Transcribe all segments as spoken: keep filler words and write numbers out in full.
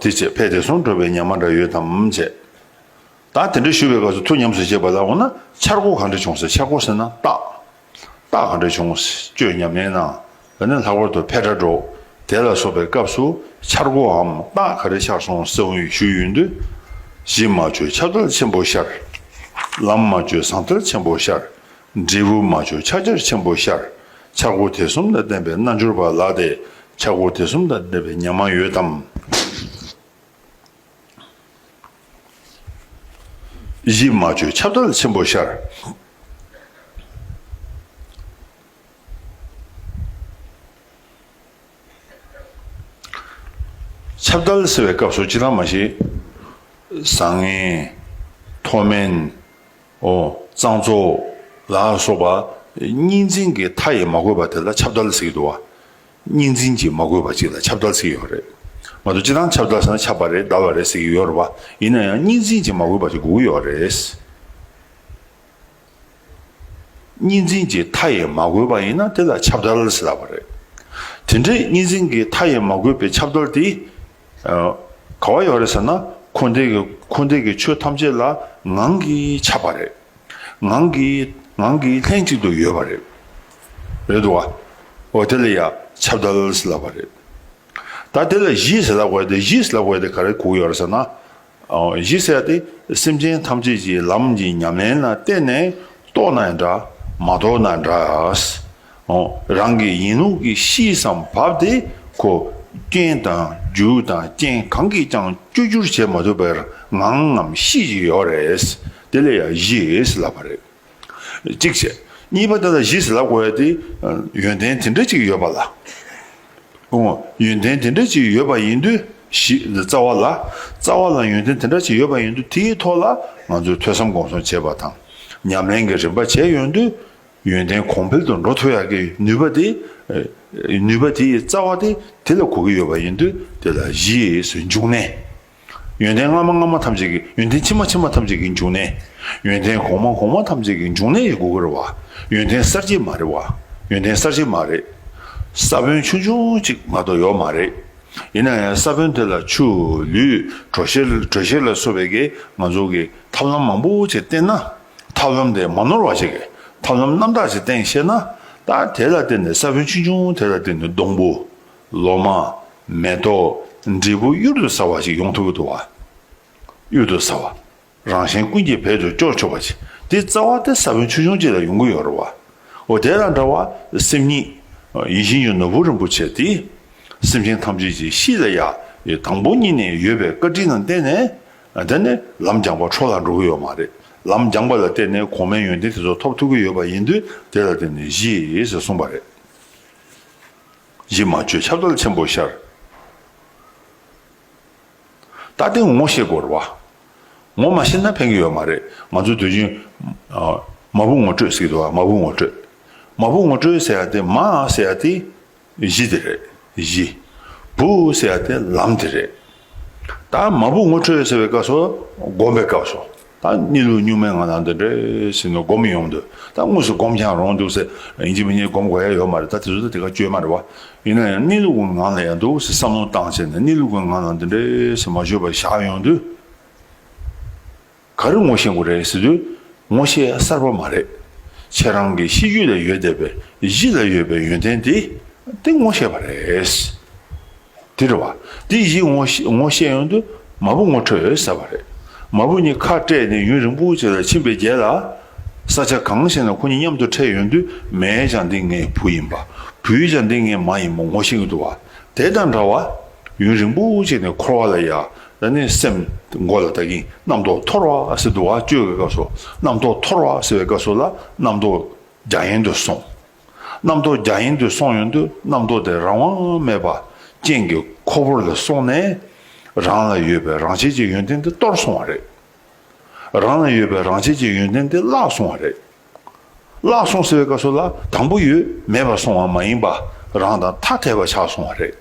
དེ་བྱས་ཕས་དེ་གསུམ་གྲུབ་པའི་ཉམས་མ་འདྲ་ཡོད་དམ་བྱས། ད་དེ་འདྲ་ཞུས་པའི་སྐབས་སུ་ཐུགས་ཉམས་སུ་བཞེས་པ་ལ་འོ་ན་འཆར་སྒོ་ག་འདྲ་བྱུང་ཟེར། འཆར་སྒོ་ཟེར་ན་རྟགས། རྟགས་ག་འདྲ་བྱུང་ཟེར། སྤྱོད་ཉམས་ལེན་གནང་། དེ་ནས་ལྷག་པར་དུ་འཕེལ་གྲལ་འགྲོ། དེ་ལ་སོགས་པའི་སྐབས་སུ་འཆར་སྒོའམ་རྟགས་ག་རེ་ཤར་སོང་ཟེར་ཞུས་ཡོང་དུས། གཞི་མ་བཅོས་ཁྱབ་བརྡལ་ཆེན་པོ་ཤར། ལམ་མ་བཅོས་ཟང་ཐལ་ཆེན་པོ་ཤར། འབྲས་བུ་མ་བཅོས་ཕྱག་རྒྱ་ཆེན་པོ་ཤར། འཆར་སྒོ་དེ་གསུམ་དང་ལྡན་པའི་རྣལ་འབྱོར་པ་ལགས་ཏེ། འཆར་སྒོ་དེ་གསུམ་དང་ལྡན་པའི་ཉམས་མ་ཡོད་དམ། གཞི་མ་བཅོས་ཁྱབ་བརྡལ་ཆེན་པོ་ཤར། ཁྱབ་བརྡལ་ཟེར་བའི་སྐབས་སུ་སྤྱིར་བཏང་མ་གཞི་བཟང་ངན། མཐོ་དམན། ཨོ། གཙང་བཙོག་ལ་སོགས་པ་གཉིས་འཛིན་གྱི་མཐའ་ཡས་མ་གོས་པ་དེ་ལ་ཁྱབ་བརྡལ་ཟེར་གྱི་འདུག་བ། གཉིས་འཛིན་གྱིས་མ་གོས་པ་ཅིག་ལ་ཁྱབ་བརྡལ་ཟེར་གྱི་ཡོད་རེད། མ་གཏོགས་སྤྱིར་བཏང་ཁྱབ་བརྡལ་ཟེར་ན་ཁྱབ་པ་རེད། བརྡལ་བ་རེད་ཟེར་གྱི་ཡོད་རེད་བ། ཡིན་ན་ཡང་གཉིས་འཛིན་གྱིས་མ་གོས་པ་ཅིག་དགོས་ཀྱི་ཡོད་རེད། གཉིས་འཛིན་གྱི་མཐའ་ཡས་མ་གོས་པ་ཡིན་ན་དེ་ལ་ཁྱབ་བརྡལ་ཟེར་ལབ་པ་རེད། དེ་འདྲའི་གཉིས་འཛིན་གྱི་མཐའ་ཡས་མ་གོས་པའི་ཁྱབ་བརྡལ་དེ། ཨ། ག་བ་ཡོད་རེད་ཟེར་ན། འཁོར་འདས་ཀྱི་འཁོར་འདས་ཀྱི་ཆོས་ཐམས་ཅད་ལ་ངང་གིས་ཁྱབ་པ་རེད། ངང་གིས་ངང་གིས་ལྷན་ཅིག་ཏུ་ཡོད་པ་རེད། རེད་འདུག་བ། འོ་དེ་ལ་ཡ་ཁྱབ་བརྡལ་ཟེར་ལབ་པ་རེད། ད་དེ་ལ་གཞི་ཟེར་ལབ་དགོས་ཏེ། གཞི་ཟེར་ལབ་དགོས་ཏེ་ག་རེ་གོ་གི་ཡོད་རེད་ཟེར་ན། ཨོ། གཞི་ཟེར་ཡ་དེ་སེམས་ཅན་ཐམས་ཅད་ཀྱི་ལམ་གྱི་ཉམས་ལེན་ལ་བརྟེན་ནས་རྟོགས་ན་འདྲ། མ་རྟོགས་ན་འདྲ། ཨོ། རང་གི་ཡིན་ལུགས་ཀྱི་གཤིས་སམ་བབ་དེ་ཁོ་རྐྱེན་དང་རྒྱུ་དང་རྐྱེན་གང་གིས་ཀྱང་བཅོས་བསྒྱུར་བྱེད་མ་ཐུབ་པར་ངང་ངམ་གཤིས་ཀྱིས་ཡོད་རེད། དེ་ལ་ཡང་གཞི་ཟེར་ལབ་པ་རེད། གཅིག་བྱས། གཉིས་པ་དེ་ལ་གཞི་ཟེར་ལབ་དགོས་ཡ་དེ་ཡོན་ཏན་དེ་འདྲ་ཅིག་ཡོད་པ་ལ། ཨོ། ཡོན་ཏན་དེ་འདྲ་ཅིག་ཡོད་པ་ཡིན་དུས། གཞི་རྩ་བ་ལ། རྩ་བ་ལ་ཡོན་ཏན་དེ་འདྲ་ཅིག་ཡོད་པ་ཡིན་དུས། དེའི་ཐོག་ལ་ང་ཚོས་ཐོས་བསམ་སྒོམ་གསུམ་བྱས་པ་དང་། ཉམས་ལེན་གྱི་རིམ་པ་བྱས་ཡོང་དུས། ཡོན་ཏན་གོང་འཕེལ་དུ་འགྲོ་ཐུབ་ཡག་གི་ནུས་པ་དེ། ཨེ། ནུས་པ་དེའི་རྩ་བ་དེ་དེ་ལ་གོ་གི་ཡོད་པ་ཡིན་དུས། དེ་ལ་གཞི་ཟེར། འབྱུང་གནས། ཡོན་ཏན་སྔ་མ་སྔ་མ་ཐམས་ཅད་ཀྱི། ཡོན་ཏན་ཕྱི་མ་ཕྱི་མ་ཐམས་ཅད་ཀྱི་འབྱུང་གནས། ཡོན་ཏན་གོང་མ་གོང་མ་ཐམས་ཅད་ཀྱི་འབྱུང་གནས་ཡིན་དགོས་ཀྱི་རེད་བ། ཡོན་ཏན་གསར་བརྗེ་མ་རེད་བ། ཡོན་ཏན་གསར་བརྗེ་མ་རེད། ས་བོན་ཆུང་ཆུང་ཅིག་མ་གཏོགས་ཡོད་མ་རེད། ཡིན་ན་ཡང་ས་བོན་དེ་ལ་ཆུ། ལུད། དྲོད་གཤེར། དྲོད་གཤེར་ལ་སོགས་པའི་གི་ང་ཚོ་གི་ཐབས་ལམ་མང་པོ་ཅིག་བསྟེན་ན། ཐབས་ལམ་དེ་མ་ནོར་བ་ཞིག་གི་ཐབས་ལམ་རྣམ་དག་ཅིག་བསྟེན་ཤེས་ན། ད་དེ་ལ་བརྟེན་ནས་ས་བོན་ཆུང་ཆུང་དེ་ལ་བརྟེན་ནས་སྡོང་པོ། ལོ་མ། མེ་ཏོག། འབྲས་བུ་གཡུར་དུ་ཟ་བ་ཞིག་ཡོང་ཐུབ་ཀྱི་འདུག་བ། གཡུར་དུ་ཟ་བ། རང་གཞན་ཀུན་གྱི་ཕན་དུ་སྐྱོར་ཆོག་པ་ཞིག། དེ་རྩ་བ་དེ་ས་བོན་ཆུང་ཆུང་ཅིག་ལ་ཡོང་གི་ཡོད་རེད་བ། འོ། དེ་དང་འདྲ་བ་སེམས་ཉིད་ཡིད་བཞིན་གྱི་ནོར་བུ་རིན་པོ་ཆེ་དེ། སེམས་ཅན་ཐམས་ཅད་ཀྱི་གཤིས་ལ་ཡ་དང་པོ་ཉིད་ནས་ཡོད་པའི་བཀའ་དྲིན་ལ་བརྟེན་ནས། དེ་ནས་ལམ་སྦྱངས་པ་འཕྲོ་བརླག་འགྲོ་གི་ཡོད་མ་རེད། ལམ་སྦྱངས་པ་ལ་བརྟེན་ནས་གོང་མའི་ཡོན་ཏན་དེ་ཚོ་ཐོབ་ཐུབ་ཀྱི་ཡོད་པ་ཡིན་དུས། དེ་ལ་བརྟེན་ནས་གཞི་ཟེར་གསུངས་པ་རེད། གཞི་མ་བཅོས་ཁྱབ་བརྡལ་ཆེན་པོ་ཤར། ད་དེ་ངོ་ཤེས་དགོས་རེད་བ། ངོ་མ་ཤེས་ན་ཕན་གྱི་ཡོད་མ་རེད། ང་ཚོ་དུས་རྒྱུན། ཨ། མ་བུ་ངོ་སྤྲོད་ཟེར་གྱི་འདུག་བ། མ་བུ་ངོ་སྤྲོད། མ་བུ་ངོ་སྤྲོད་ཟེར་ཡ་དེ། མ་ཟེར་ཡ་དེ་གཞི་དེ་རེད། གཞི། བུ་ཟེར་ཡ་དེ་ལམ་དེ་རེད། ད་མ་བུ་ངོ་སྤྲོད་ཟེར་བའི་སྐབས་སུ། སྒོམ་པའི་སྐབས་སུ། ད་གནས་ལུགས་གཉུག་མའི་ངང་ལ་འདི་འདྲ་ཟེར་ནས་སྒོམ་ཡོང་དུས། ད་དངོས་སུ་སྒོམ་ཀྱང་རུང་འདུག་ཟེར། ཡིན་གཅིག་མིན་གཅིག་སྒོམ་དགོས་ཡ་ཡོད་མ་རེད། ད་དེ་ཚོ་ད་དེ་ག་བཅོས་མ་རེད་བ། ཡིན་ན་ཡང་གནས་ལུགས་ཀྱི་ངང་ལ་ཡང་འདུག་ཟེར་བསམ་བློ་བཏང་བྱས་ནས། གནས་ལུགས་ཀྱི་ངང་ལ་འདི་འདྲ་ཟེར་མ་བཅོས་པ་བཞག་ཡོང་དུས། ག་རེ་ངོ་ཤེས་དགོས་རེད་ཟེར་དུས། ངོ་ཤེས་གསར་པ་མ་རེད། ཁྱེད་རང་གི་གཤིས་རྒྱུད་ལ་ཡོད་བསྡད་པའི་གཞི་ལ་ཡོད་པའི་ཡོན་ཏན་དེ། དེ་ངོ་ཤེས་པ་རེད། དེ་རེད་བ། དེ་གཞི་ངོ་ཤེས། ངོ་ཤེས་ཡོང་དུས་མ་བུ་ངོ་འཕྲོད་ཟེར་བ་རེད། མ་བུ་གཉིས་ཁ་བྲལ་ནས་ཡུན་རིང་པོ་ཅིག་ལ་ཕྱིན་པའི་རྗེས་ལ། ས་ཆ་གང་ཞིག་ན་ཁོ་གཉིས་མཉམ་དུ་འཕྲད་ཡོང་དུས། མས་ཀྱང་འདི་ངའི་བུ་ཡིན་པ། བུས་ཀྱང་འདི་ངའི་མ་ཡིན་པ་ངོ་ཤེས་ཀྱི་འདུག་བ། དེ་དང་འདྲ་བ། ཡུན་རིང་པོ་ཅིག་ནས་འཁོར་བ་ལ་ཡ། ད་ནི་སེམས་མགོ་ལ་བཏགས་ཀྱིན་རྣམ་རྟོག་འཐོར་བ་ཟེར་འདུག་བ། བཅོས་ཀྱི་སྐབས་སུ་རྣམ་རྟོག་འཐོར་བ་ཟེར་བའི་སྐབས་སུ་ལ། རྣམ་རྟོག་རྒྱ་ཡན་དུ་སོང་། རྣམ་རྟོག་རྒྱ་ཡན་དུ་སོང་ཡོང་དུས། རྣམ་རྟོག་དེ་རང་དབང་མེད་པ་རྐྱེན་གྱི་ཁོལ་པོ་ལ་སོང་ནས། རང་ལ་ཡོད་པའི་རང་ཆས་ཀྱི་ཡོན་ཏན་དེ་གཏོར་སོང་བ་རེད། རང་ལ་ཡོད་པའི་རང་ཆས་ཀྱི་ཡོན་ཏན་དེ་བརླག་སོང་བ་རེད། བརླག་སོང་ཟེར་བའི་སྐབས་སུ་ལ། དང་པོ་ཡོད། མེད་པར་སོང་བ་མ་ཡིན་པ། རང་དང་ཐ་དད་པ་ཆགས་སོང་བ་རེད།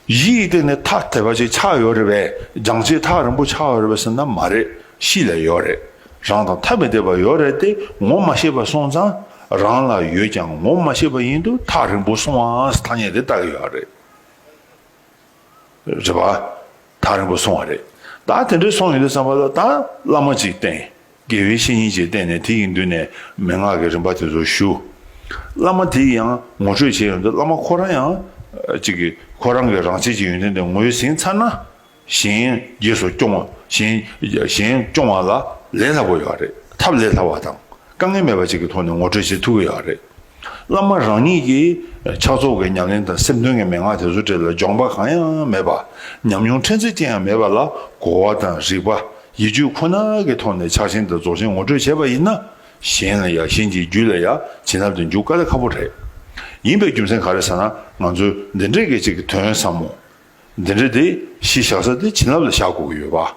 གཞི་ཡི་སྟེང་ནས་ཐ་དད་པ་ཅིག་ཆགས་ཡོད་རེད་པས། སྦྱང་བྱེད་ཐག་རིང་པོ་ཆགས་ཡོད་རེད་པས་ཟེར་ན་མ་རེད། གཤིས་ལ་ཡོད་རེད། རང་དང་ཐ་མི་དད་པ་ཡོད་རེད་དེ། ངོ་མ་ཤེས་པ་སོང་ཙང་། རང་ལ་ཡོད་ཀྱང་ངོ་མ་ཤེས་པ་ཡིན་དུས་ཐག་རིང་པོ་སོང་བ་ཟེར་ཐ་སྙད་དེ་བཏགས་ཀྱི་ཡོད་རེད། རེད་པ། ཐག་རིང་པོ་སོང་བ་རེད། ད་དེ་འདྲ་སོང་ཡོང་དུས་ཙམ་པ་ལ་ད་བླ་མ་ཅིག་བསྟེན། དགེ་བའི་བཤེས་གཉེན་ཅིག་བསྟེན་ནས་དེ་ཡི་མདུན་ནས་མན་ངག་གི་རིམ་པ་དེ་ཚོ་ཞུ། བླ་མ་དེ་ཡང་ངོ་སྤྲོད་བྱས་ཡོང་དུས་བླ་མ་ཁོ་རང་ཡང་ཅིག་གི་ཁོ་རང་གི་རང་ཆས་ཀྱི་ཡོན་ཏན་དེ་ངོས་ཟིན་ཚར་ན། གཞན་རྗེས་སུ་སྐྱོང་བ། གཞན་གཞན་སྐྱོང་བ་ལ་ལས་སླ་པོ་ཡོད་རེད། ཐབས་ལས་སླ་བ་དང་དཀའ་ངལ་མེད་པ་ཅིག་གི་ཐོག་ནས་ངོ་སྤྲོད་བྱེད་ཐུབ་ཀྱི་ཡོད་རེད། བླ་མ་རང་ཉིད་ཀྱིས་ཕྱག་རྫོགས་ཀྱི་ཉམས་ལེན་དང་སེམས་དོན་གྱི་མན་ངག་དེ་ཚོ་གྲས་ལ་སྦྱོང་པ་གང་ཡང་མེད་པ། ཉམས་མྱོང་ཕྲན་ཚེགས་ཅན་ཡང་མེད་པ་ལ་གོ་བ་དང་རིག་པ། ཡིད་དཔྱོད་ཁོ་ན་གྱི་ཐོག་ནས་ཕྱག་ཆེན་དང་རྫོགས་ཆེན་ངོ་སྤྲོད་བྱས་པ་ཡིན་ན། གཞན་ལ་ཡང་གཞན་གྱི་རྒྱུད་ལ་ཡང་བྱིན་རླབས་དེ་འཇུག་དཀའ་ལས་ཁག་པོ་རེད། ཡིན་པའི་རྒྱུ་མཚན་ག་རེ་ཟེར་ན། ང་ཚོས་འདི་འདྲའི་གི་ཅིག་གི་དོན་ཟབ་མོ། འདི་འདྲ་དེ་གཞི་བཞག་ས་དེ་བྱིན་རླབས་ལ་བཞག་དགོས་ཀྱི་ཡོད་པ།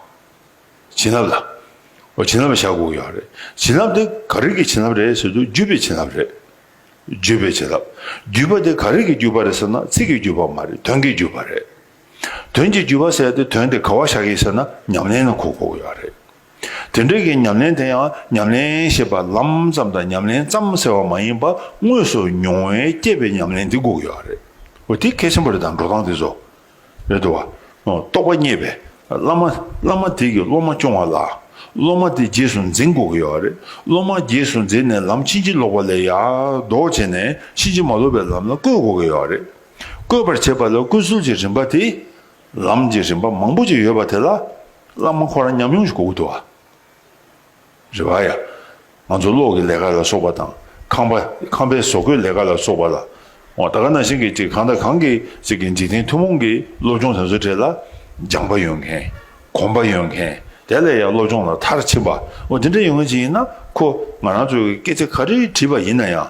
བྱིན་རླབས་ལ། འོ་བྱིན་རླབས་ལ་བཞག་དགོས་ཀྱི་ཡོད་རེད། བྱིན་རླབས་དེ་ག་རེ་གི་བྱིན་རླབས་རེད་ཟེར་དུས་བརྒྱུད་པའི་བྱིན་རླབས་རེད། བརྒྱུད་པའི་བྱིན་རླབས། བརྒྱུད་པ་དེ་ག་རེ་གི་བརྒྱུད་པ་རེད་ཟེར་ན་ཚིག་གི་བརྒྱུད་པ་མ་རེད། དོན་གྱི་བརྒྱུད་པ་རེད། དོན་གྱི་བརྒྱུད་པ་ཟེར་ཡ་དེ་དོན་དེ་ག་བ་བཞག་གི་ཟེར་ན་ཉམས་ལེན་ལ་གོ་དགོས་ཀྱི་ཡོད་རེད། དེ་འདྲའི་གི་ཉམས་ལེན་དེ་ཡང་ཉམས་ལེན་ཞེས་པ་ལམ་ཙམ་དང་ཉམས་ལེན་ཙམ་ཟེར་བ་མ་ཡིན་པ་དངོས་སུ་མྱོང་བས་སྐྱེས་པའི་ཉམས་ལེན་འདི་དགོས་ཀྱི་ཡོད་རེད། འོ་དེ་གལ་ཆེན་པོ་རེད། དང་འགྲོ་སྟངས་དེ་ཚོ། རེད་འདུག་བ། རྟོགས་པ་རྙེད་པའི་བླ་མ། བླ་མ་དེ་གིས་སློབ་མ་སྐྱོང་བ་ལ། སློབ་མ་དེ་རྗེས་སུ་འཛིན་དགོས་ཀྱི་ཡོད་རེད། སློབ་མ་རྗེས་སུ་འཛིན་ནས་ལམ་ཕྱིན་ཅི་ལོག་པ་ལས་ཡར་ལྡོག་བྱས་ནས་ཕྱིན་ཅི་མ་ལོག་པའི་ལམ་ལ་བཀོད་དགོས་ཀྱི་ཡོད་རེད། བཀོད་པར་བྱེད་པ་ལ་བཀོད་ཚུལ་གྱི་རིམ་པ་དེ། ལམ་གྱི་རིམ་པ་མང་པོ་ཅིག་ཡོད་པ་དེ་ལ། བླ་མ་ཁོ་རང་ཉམས་མྱོང་ཞིག་དགོས་ཀྱི་འདུག་བ། རེད་བ་ཡ། ང་ཚོ་གློག་གི་ལས་ཀ་ལ་སོགས་པ་དང་། ཁང་པ། ཁང་པའི་བཟོ་བཀོད་ལས་ཀ་ལ་སོགས་པ་ལ། འོ་ད་ག་ནང་བཞིན་གྱི་ཅིག་གང་དང་གང་གི་ཅིག་གི་འཇིག་རྟེན་ཐུན་མོང་གི་སློབ་སྦྱོང་དེ་ཚོ་གྲས་ལ་སྦྱངས་པ་ཡོད་མཁན། གོམས་པ་ཡོད་མཁན། དེ་ལས་ཡང་སློབ་སྦྱོང་ལ་མཐར་ཕྱིན་པ། འོ་དེ་འདྲ་ཡོང་མཁན་ཅིག་ཡིན་ན་ཁོ་ང་རང་ཚོའི་སྐད་ཆ་ག་རེ་དྲིས་པ་ཡིན་ན་ཡང་།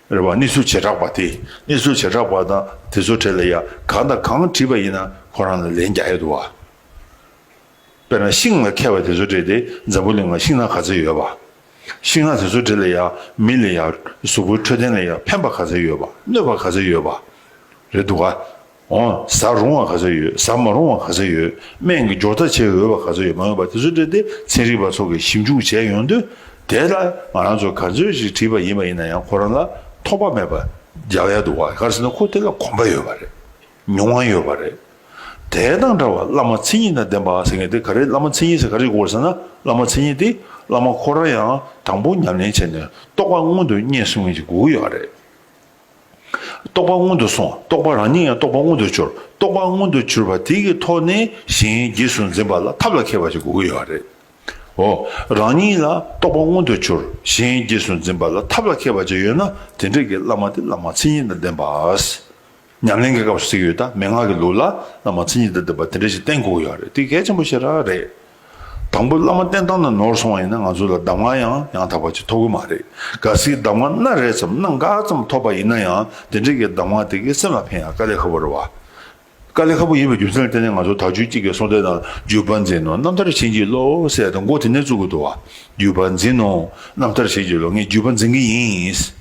རེད་བ། གནས་ཚུལ་བྱེ་བྲག་པ་དེ། གནས་ཚུལ་བྱེ་བྲག་པ་དང་དེ་ཚོ་གྲས་ལ་ཡང་གང་དང་གང་དྲིས་པ་ཡིན་ན་ཁོ་རང་ལ་ལན་རྒྱག་ཡ་འདུག་བ། དཔེར་ན་ཤིང་ལ་མཁས་པ་དེ་ཚོ་གྲས་དེ་འཛམ་བུ་གླིང་ལ་ཤིང་ནགས་ག་ཚོད་ཡོད་པ། ཤིང་ནགས་དེ་ཚོ་གྲས་ལ་ཡང་མི་ལ་ཡང་གཟུགས་པོའི་འཕྲོད་བསྟེན་ལ་ཡང་ཕན་པ་ག་ཚོད་ཡོད་པ། གནོད་པ་ག་ཚོད་ཡོད་པ། རེད་འདུག་ག་འོ་ཟ་རུང་བ་ག་ཚོད་ཡོད། ཟ་མ་རུང་བ་ག་ཚོད་ཡོད། སྨན་གྱི་སྦྱོར་རྟགས་བྱེད་འོས་པ་ག་ཚོད་ཡོད། མ་འོས་པ་དེ་ཚོ་གྲས་དེ་ཚན་རིག་པ་ཚོ་གིས་ཞིབ་འཇུག་བྱས་ཡོང་དུས། དེ་ལ་ང་རང་ཚོ་ག་ཚོད་ཞིག་བྲིས་པ་ཡིན་པ་ཡིན་ན་ཡང་ཁོ་རང་ལ་ཐོགས་པ་མེད་པ་རྒྱག་ཡ་འདུག་བ། ག་རེ་ཟེར་ན་ཁོ་དེ་ལ་གོམས་པ་ཡོད་པ་རེད། མྱོང་བ་ཡོད་པ་རེད། དེ་དང་འདྲ་བར་བླ་མ་མཚན་ཉིད་དང་ལྡན་པ་ཟེར་མཁན་དེ་ག་རེ། བླ་མ་མཚན་ཉིད་ཟེར་ག་རེ་དགོས་ཟེར་ན། བླ་མ་མཚན་ཉིད་དེ་བླ་མ་ཁོ་རང་ཡང་དང་པོ་ཉམས་ལེན་བྱས་ནས་རྟོགས་པ་མངོན་དུ་རྙེད་གསུང་མཁན་ཅིག་དགོས་ཀྱི་ཡོད་རེད། རྟོགས་པ་མངོན་དུ་སོང་། རྟོགས་པ་རང་ཉིད་ཡང་རྟོགས་པ་མངོན་དུ་གྱུར། རྟོགས་པ་མངོན་དུ་གྱུར་པ་དེ་གི་ཐོག་ནས་གཞན་རྗེས་སུ་འཛིན་པ་ལ་ཐབས་ལ་མཁས་པ་ཅིག་དགོས་ཀྱི་ཡོད་རེད། འོ། རང་ཉིད་ལ་རྟོགས་པ་མངོན་དུ་གྱུར། གཞན་རྗེས་སུ་འཛིན་པ་ལ་ཐབས་ལ་མཁས་པ་ཅིག་ཡོད་ན་དེ་འདྲ་གི་བླ་མ་དེ་བླ་མ་མཚན་ཉིད་དང་ལྡན་པ། ཉམས་ལེན་གྱི་སྐབས་སུ་ཟེར་གྱི་ཡོད། ད་མན་ངག་གི་ལུགས་ལ་བླ་མ་མཚན་ཉིད་དང་ལྡན་པ་དེ་འདྲ་ཞིག་བསྟེན་དགོས་ཀྱི་ཡོད་རེད། དེ་གལ་ཆེན་པོ་ཞེ་དྲག་རེད། དང་པོ་བླ་མ་བསྟེན་སྟངས་ནས་ནོར་སོང་བ་ཡིན་ན་ང་ཚོ་ལ་གདམས་ངག་ཡང་ཡང་དག་པ་ཅིག་ཐོབ་ཀྱི་མ་རེད། གལ་སྲིད་གདམས་ངག་སྣ་རེ་ཙམ་སྣ་འགའ་ཙམ་ཐོབ་པ་ཡིན་ན་ཡང་དེ་འདྲ་གི་གདམས་ངག་དེ་གིས་སེམས་ལ་ཕན་ཡག་དཀའ་ལས་ཁག་པོ་རེད་བ། དཀའ་ལས་ཁག་པོ་ཡིན་པའི་རྒྱུ་མཚན་ལ་བརྟེན་ནས་ང་ཚོ་དལ་འབྱོར་གཅིག་གི་གསུང་དེབ་ནང་བརྒྱུད་པ་འཛིན་ནོ་རྣམ་ཐར་བྱིན་གྱིས་རློབས་ཟེར་ཡ་དེ་མགོ་དེ་ནས་བཙུགས་ཀྱི་འདུག་བ། བརྒྱུད་པ་འཛིན་ནོ་རྣམ་ཐར་བྱིན་གྱིས་རློབས། ངས་བརྒྱུད་པ་འཛིན་གྱི་ཡིན།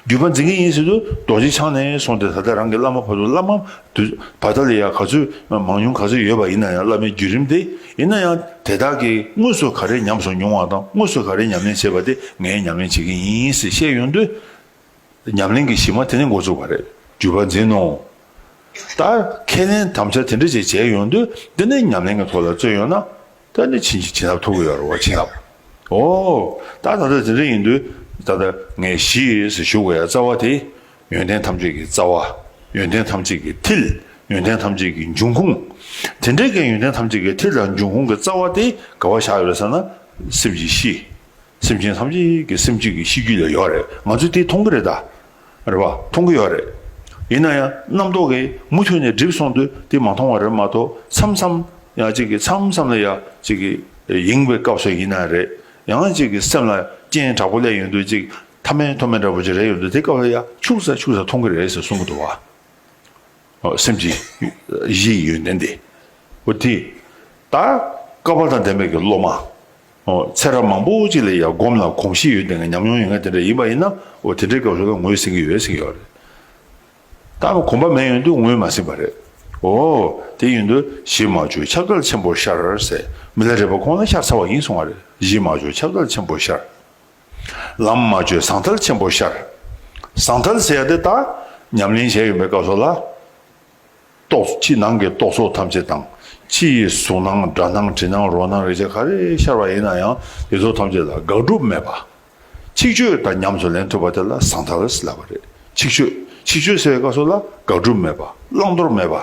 བརྒྱུད་པ་འཛིན་གྱི་ཡིན་ཟེར་དུས་རྡོ་རྗེ་འཆང་ནས་བཟུང་སྟེ་ད་ལྟ་རང་གི་བླ་མ་བར་དུ། བླ་མ་དུས་བར་ཐག་ལ་ཡ་ག་ཚོད་མང་ཉུང་ག་ཚོད་ཡོད་པ་ཡིན་ན་ཡང་བླ་མའི་བརྒྱུད་རིམ་དེ་ཡིན་ན་ཡང་དེ་དག་གིས་དངོས་སུ་ག་རེ་ཉམས་སུ་མྱོང་བ་དང་དངོས་སུ་ག་རེ་ཉམས་ལེན་བྱས་པ་དེ་ངས་ཉམས་ལེན་བྱེད་ཀྱི་ཡིན་ཟེར་བཤད་ཡོང་དུས། ཉམས་ལེན་གྱི་གཞི་མ་དེ་ནས་འགོ་བཙུགས་པ་རེད། བརྒྱུད་པ་འཛིན་ནོ། ད་ཁས་ལེན་དམ་བཅའ་དེ་འདྲ་ཅིག་བྱས་ཡོང་དུས་དེ་ནས་ཉམས་ལེན་གྱི་ཐོག་ལ་བརྩོན་ཡོང་ན། ད་ནི་བྱིན་གྱིས་བྱིན་རླབས་ཐོབ་ཀྱི་ཡོད་རེད་བ། བྱིན་རླབས། འོ། ད་ད་ལྟ་དེ་འདྲ་ཡིན་དུས་ད་ལྟ་ངས་གཞི་ཟེར་ཞུ་དགོས་ཡ་རྩ་བ་དེ། ཡོན་ཏན་ཐམས་ཅད་ཀྱི་རྩ་བ། ཡོན་ཏན་ཐམས་ཅད་ཀྱི་མཐིལ། ཡོན་ཏན་ཐམས་ཅད་ཀྱི་འབྱུང་ཁུངས། དེ་འདྲའི་གི་ཡོན་ཏན་ཐམས་ཅད་ཀྱི་མཐིལ་དང་འབྱུང་ཁུངས་ཀྱི་རྩ་བ་དེ་ག་བ་བཞག་ཡོད་རེད་ཟེར་ན། སེམས་ཀྱི་གཤིས། སེམས་ཅན་ཐམས་ཅད་ཀྱི་སེམས་རྒྱུད་ཀྱི་གཤིས་རྒྱུད་ལ་ཡོད་རེད། ང་ཚོས་དེ་མཐོང་གི་རེད་ད། རེད་བ། མཐོང་གི་ཡོད་རེད། ཡིན་ན་ཡང་རྣམ་རྟོག་གིས་མུ་མཐུད་ནས་སྒྲིབ་སོང་དུས་དེ་མ་མཐོང་བ་རེད་མ་གཏོགས། མཚམས་མཚམས་ཡང་ཅིག་གི། མཚམས་མཚམས་ལ་ཡང་ཅིག་གི་ཡེངས་པའི་སྐབས་སུ་ཡིན་ན་རེད། ཡང་ཅིག་གི་སེམས་ལ་རྐྱེན་དྲག་པོ་སླེབས་ཡོང་དུས་ཅིག་མཐའ་མེད་ཐོག་མེད་འདྲ་པོ་ཅིག་རེད་ཡོང་དུས། དེ་སྐབས་ལ་ཡང་འཁྱུག་ས་འཁྱུག་ས་མཐོང་གི་རེད་ཟེར་གསུང་གི་འདུག་བ། ཨོ། སེམས་ཀྱི་གཞི་ཡི་ཡོན་ཏན་དེ། ཨོ་དེ། ད་སྐལ་པ་དང་ལྡན་པའི་གི་སློབ་མ། ཨོ། ཚེ་རབས་མང་པོ་ཅིག་ལ་ཡང་སྒོམ་ལ་གོམས་གཤིས་ཡོད་དེ་ངས་ཉམས་མྱོང་ཡོད་མཁན་དེ་འདྲ་ཡིན་པ་ཡིན་ན། ཨོ་དེ་འདྲའི་སྐབས་སུ་ལ་ངོས་ཟིན་གྱི་ཡོད་ཟེར་གྱི་ཡོད་རེད། ད་གོམས་པ་མེད་ཡོང་དུས་ངོས་མ་ཟིན་པ་རེད། ཨོ་དེ་ཡིན་དུས་གཞི་མ་བཅོས་ཁྱབ་བརྡལ་ཆེན་པོར་ཤར་ཟེར། མི་ལ་རས་པ་ཁོང་ལ་ཤར་ཚར་བ་ཡིན་གསུང་བ་རེད། གཞི་མ་བཅོས་ཁྱབ་བརྡལ་ཆེན་པོར་ཤར། ལམ་མ་བཅོས་ཟང་ཐལ་ཆེན་པོར་ཤར། ཟང་ཐལ་ཟེར་ཡ་དེ་ད་ཉམས་ལེན་བྱས་ཡོང་པའི་སྐབས་སུ་ལ། རྟོག་ཕྱི་ནང་གི་རྟོག་ཚོགས་ཐམས་ཅད་དང་། ཕྱི་ཡི་གཟུགས་སྣང་སྒྲ་སྣང་དྲི་སྣང་རོ་སྣང་རེག་བྱ་ག་རེ་ཤར་བ་ཡིན་ན་ཡང་དེ་ཚོ་ཐམས་ཅད་ལ་དགག་སྒྲུབ་མེད་པ། ཆིག་ཆོད་དང་ཉམས་སུ་ལེན་ཐུབ་པ་དེ་ལ་ཟང་ཐལ་ལབ་པ་རེད། ཆིག་ཆོད། ཆིག་ཆོད་ཟེར་བའི་སྐབས་སུ་ལ་དགག་སྒྲུབ་མེད་པ། བླང་དོར་མེད་པ།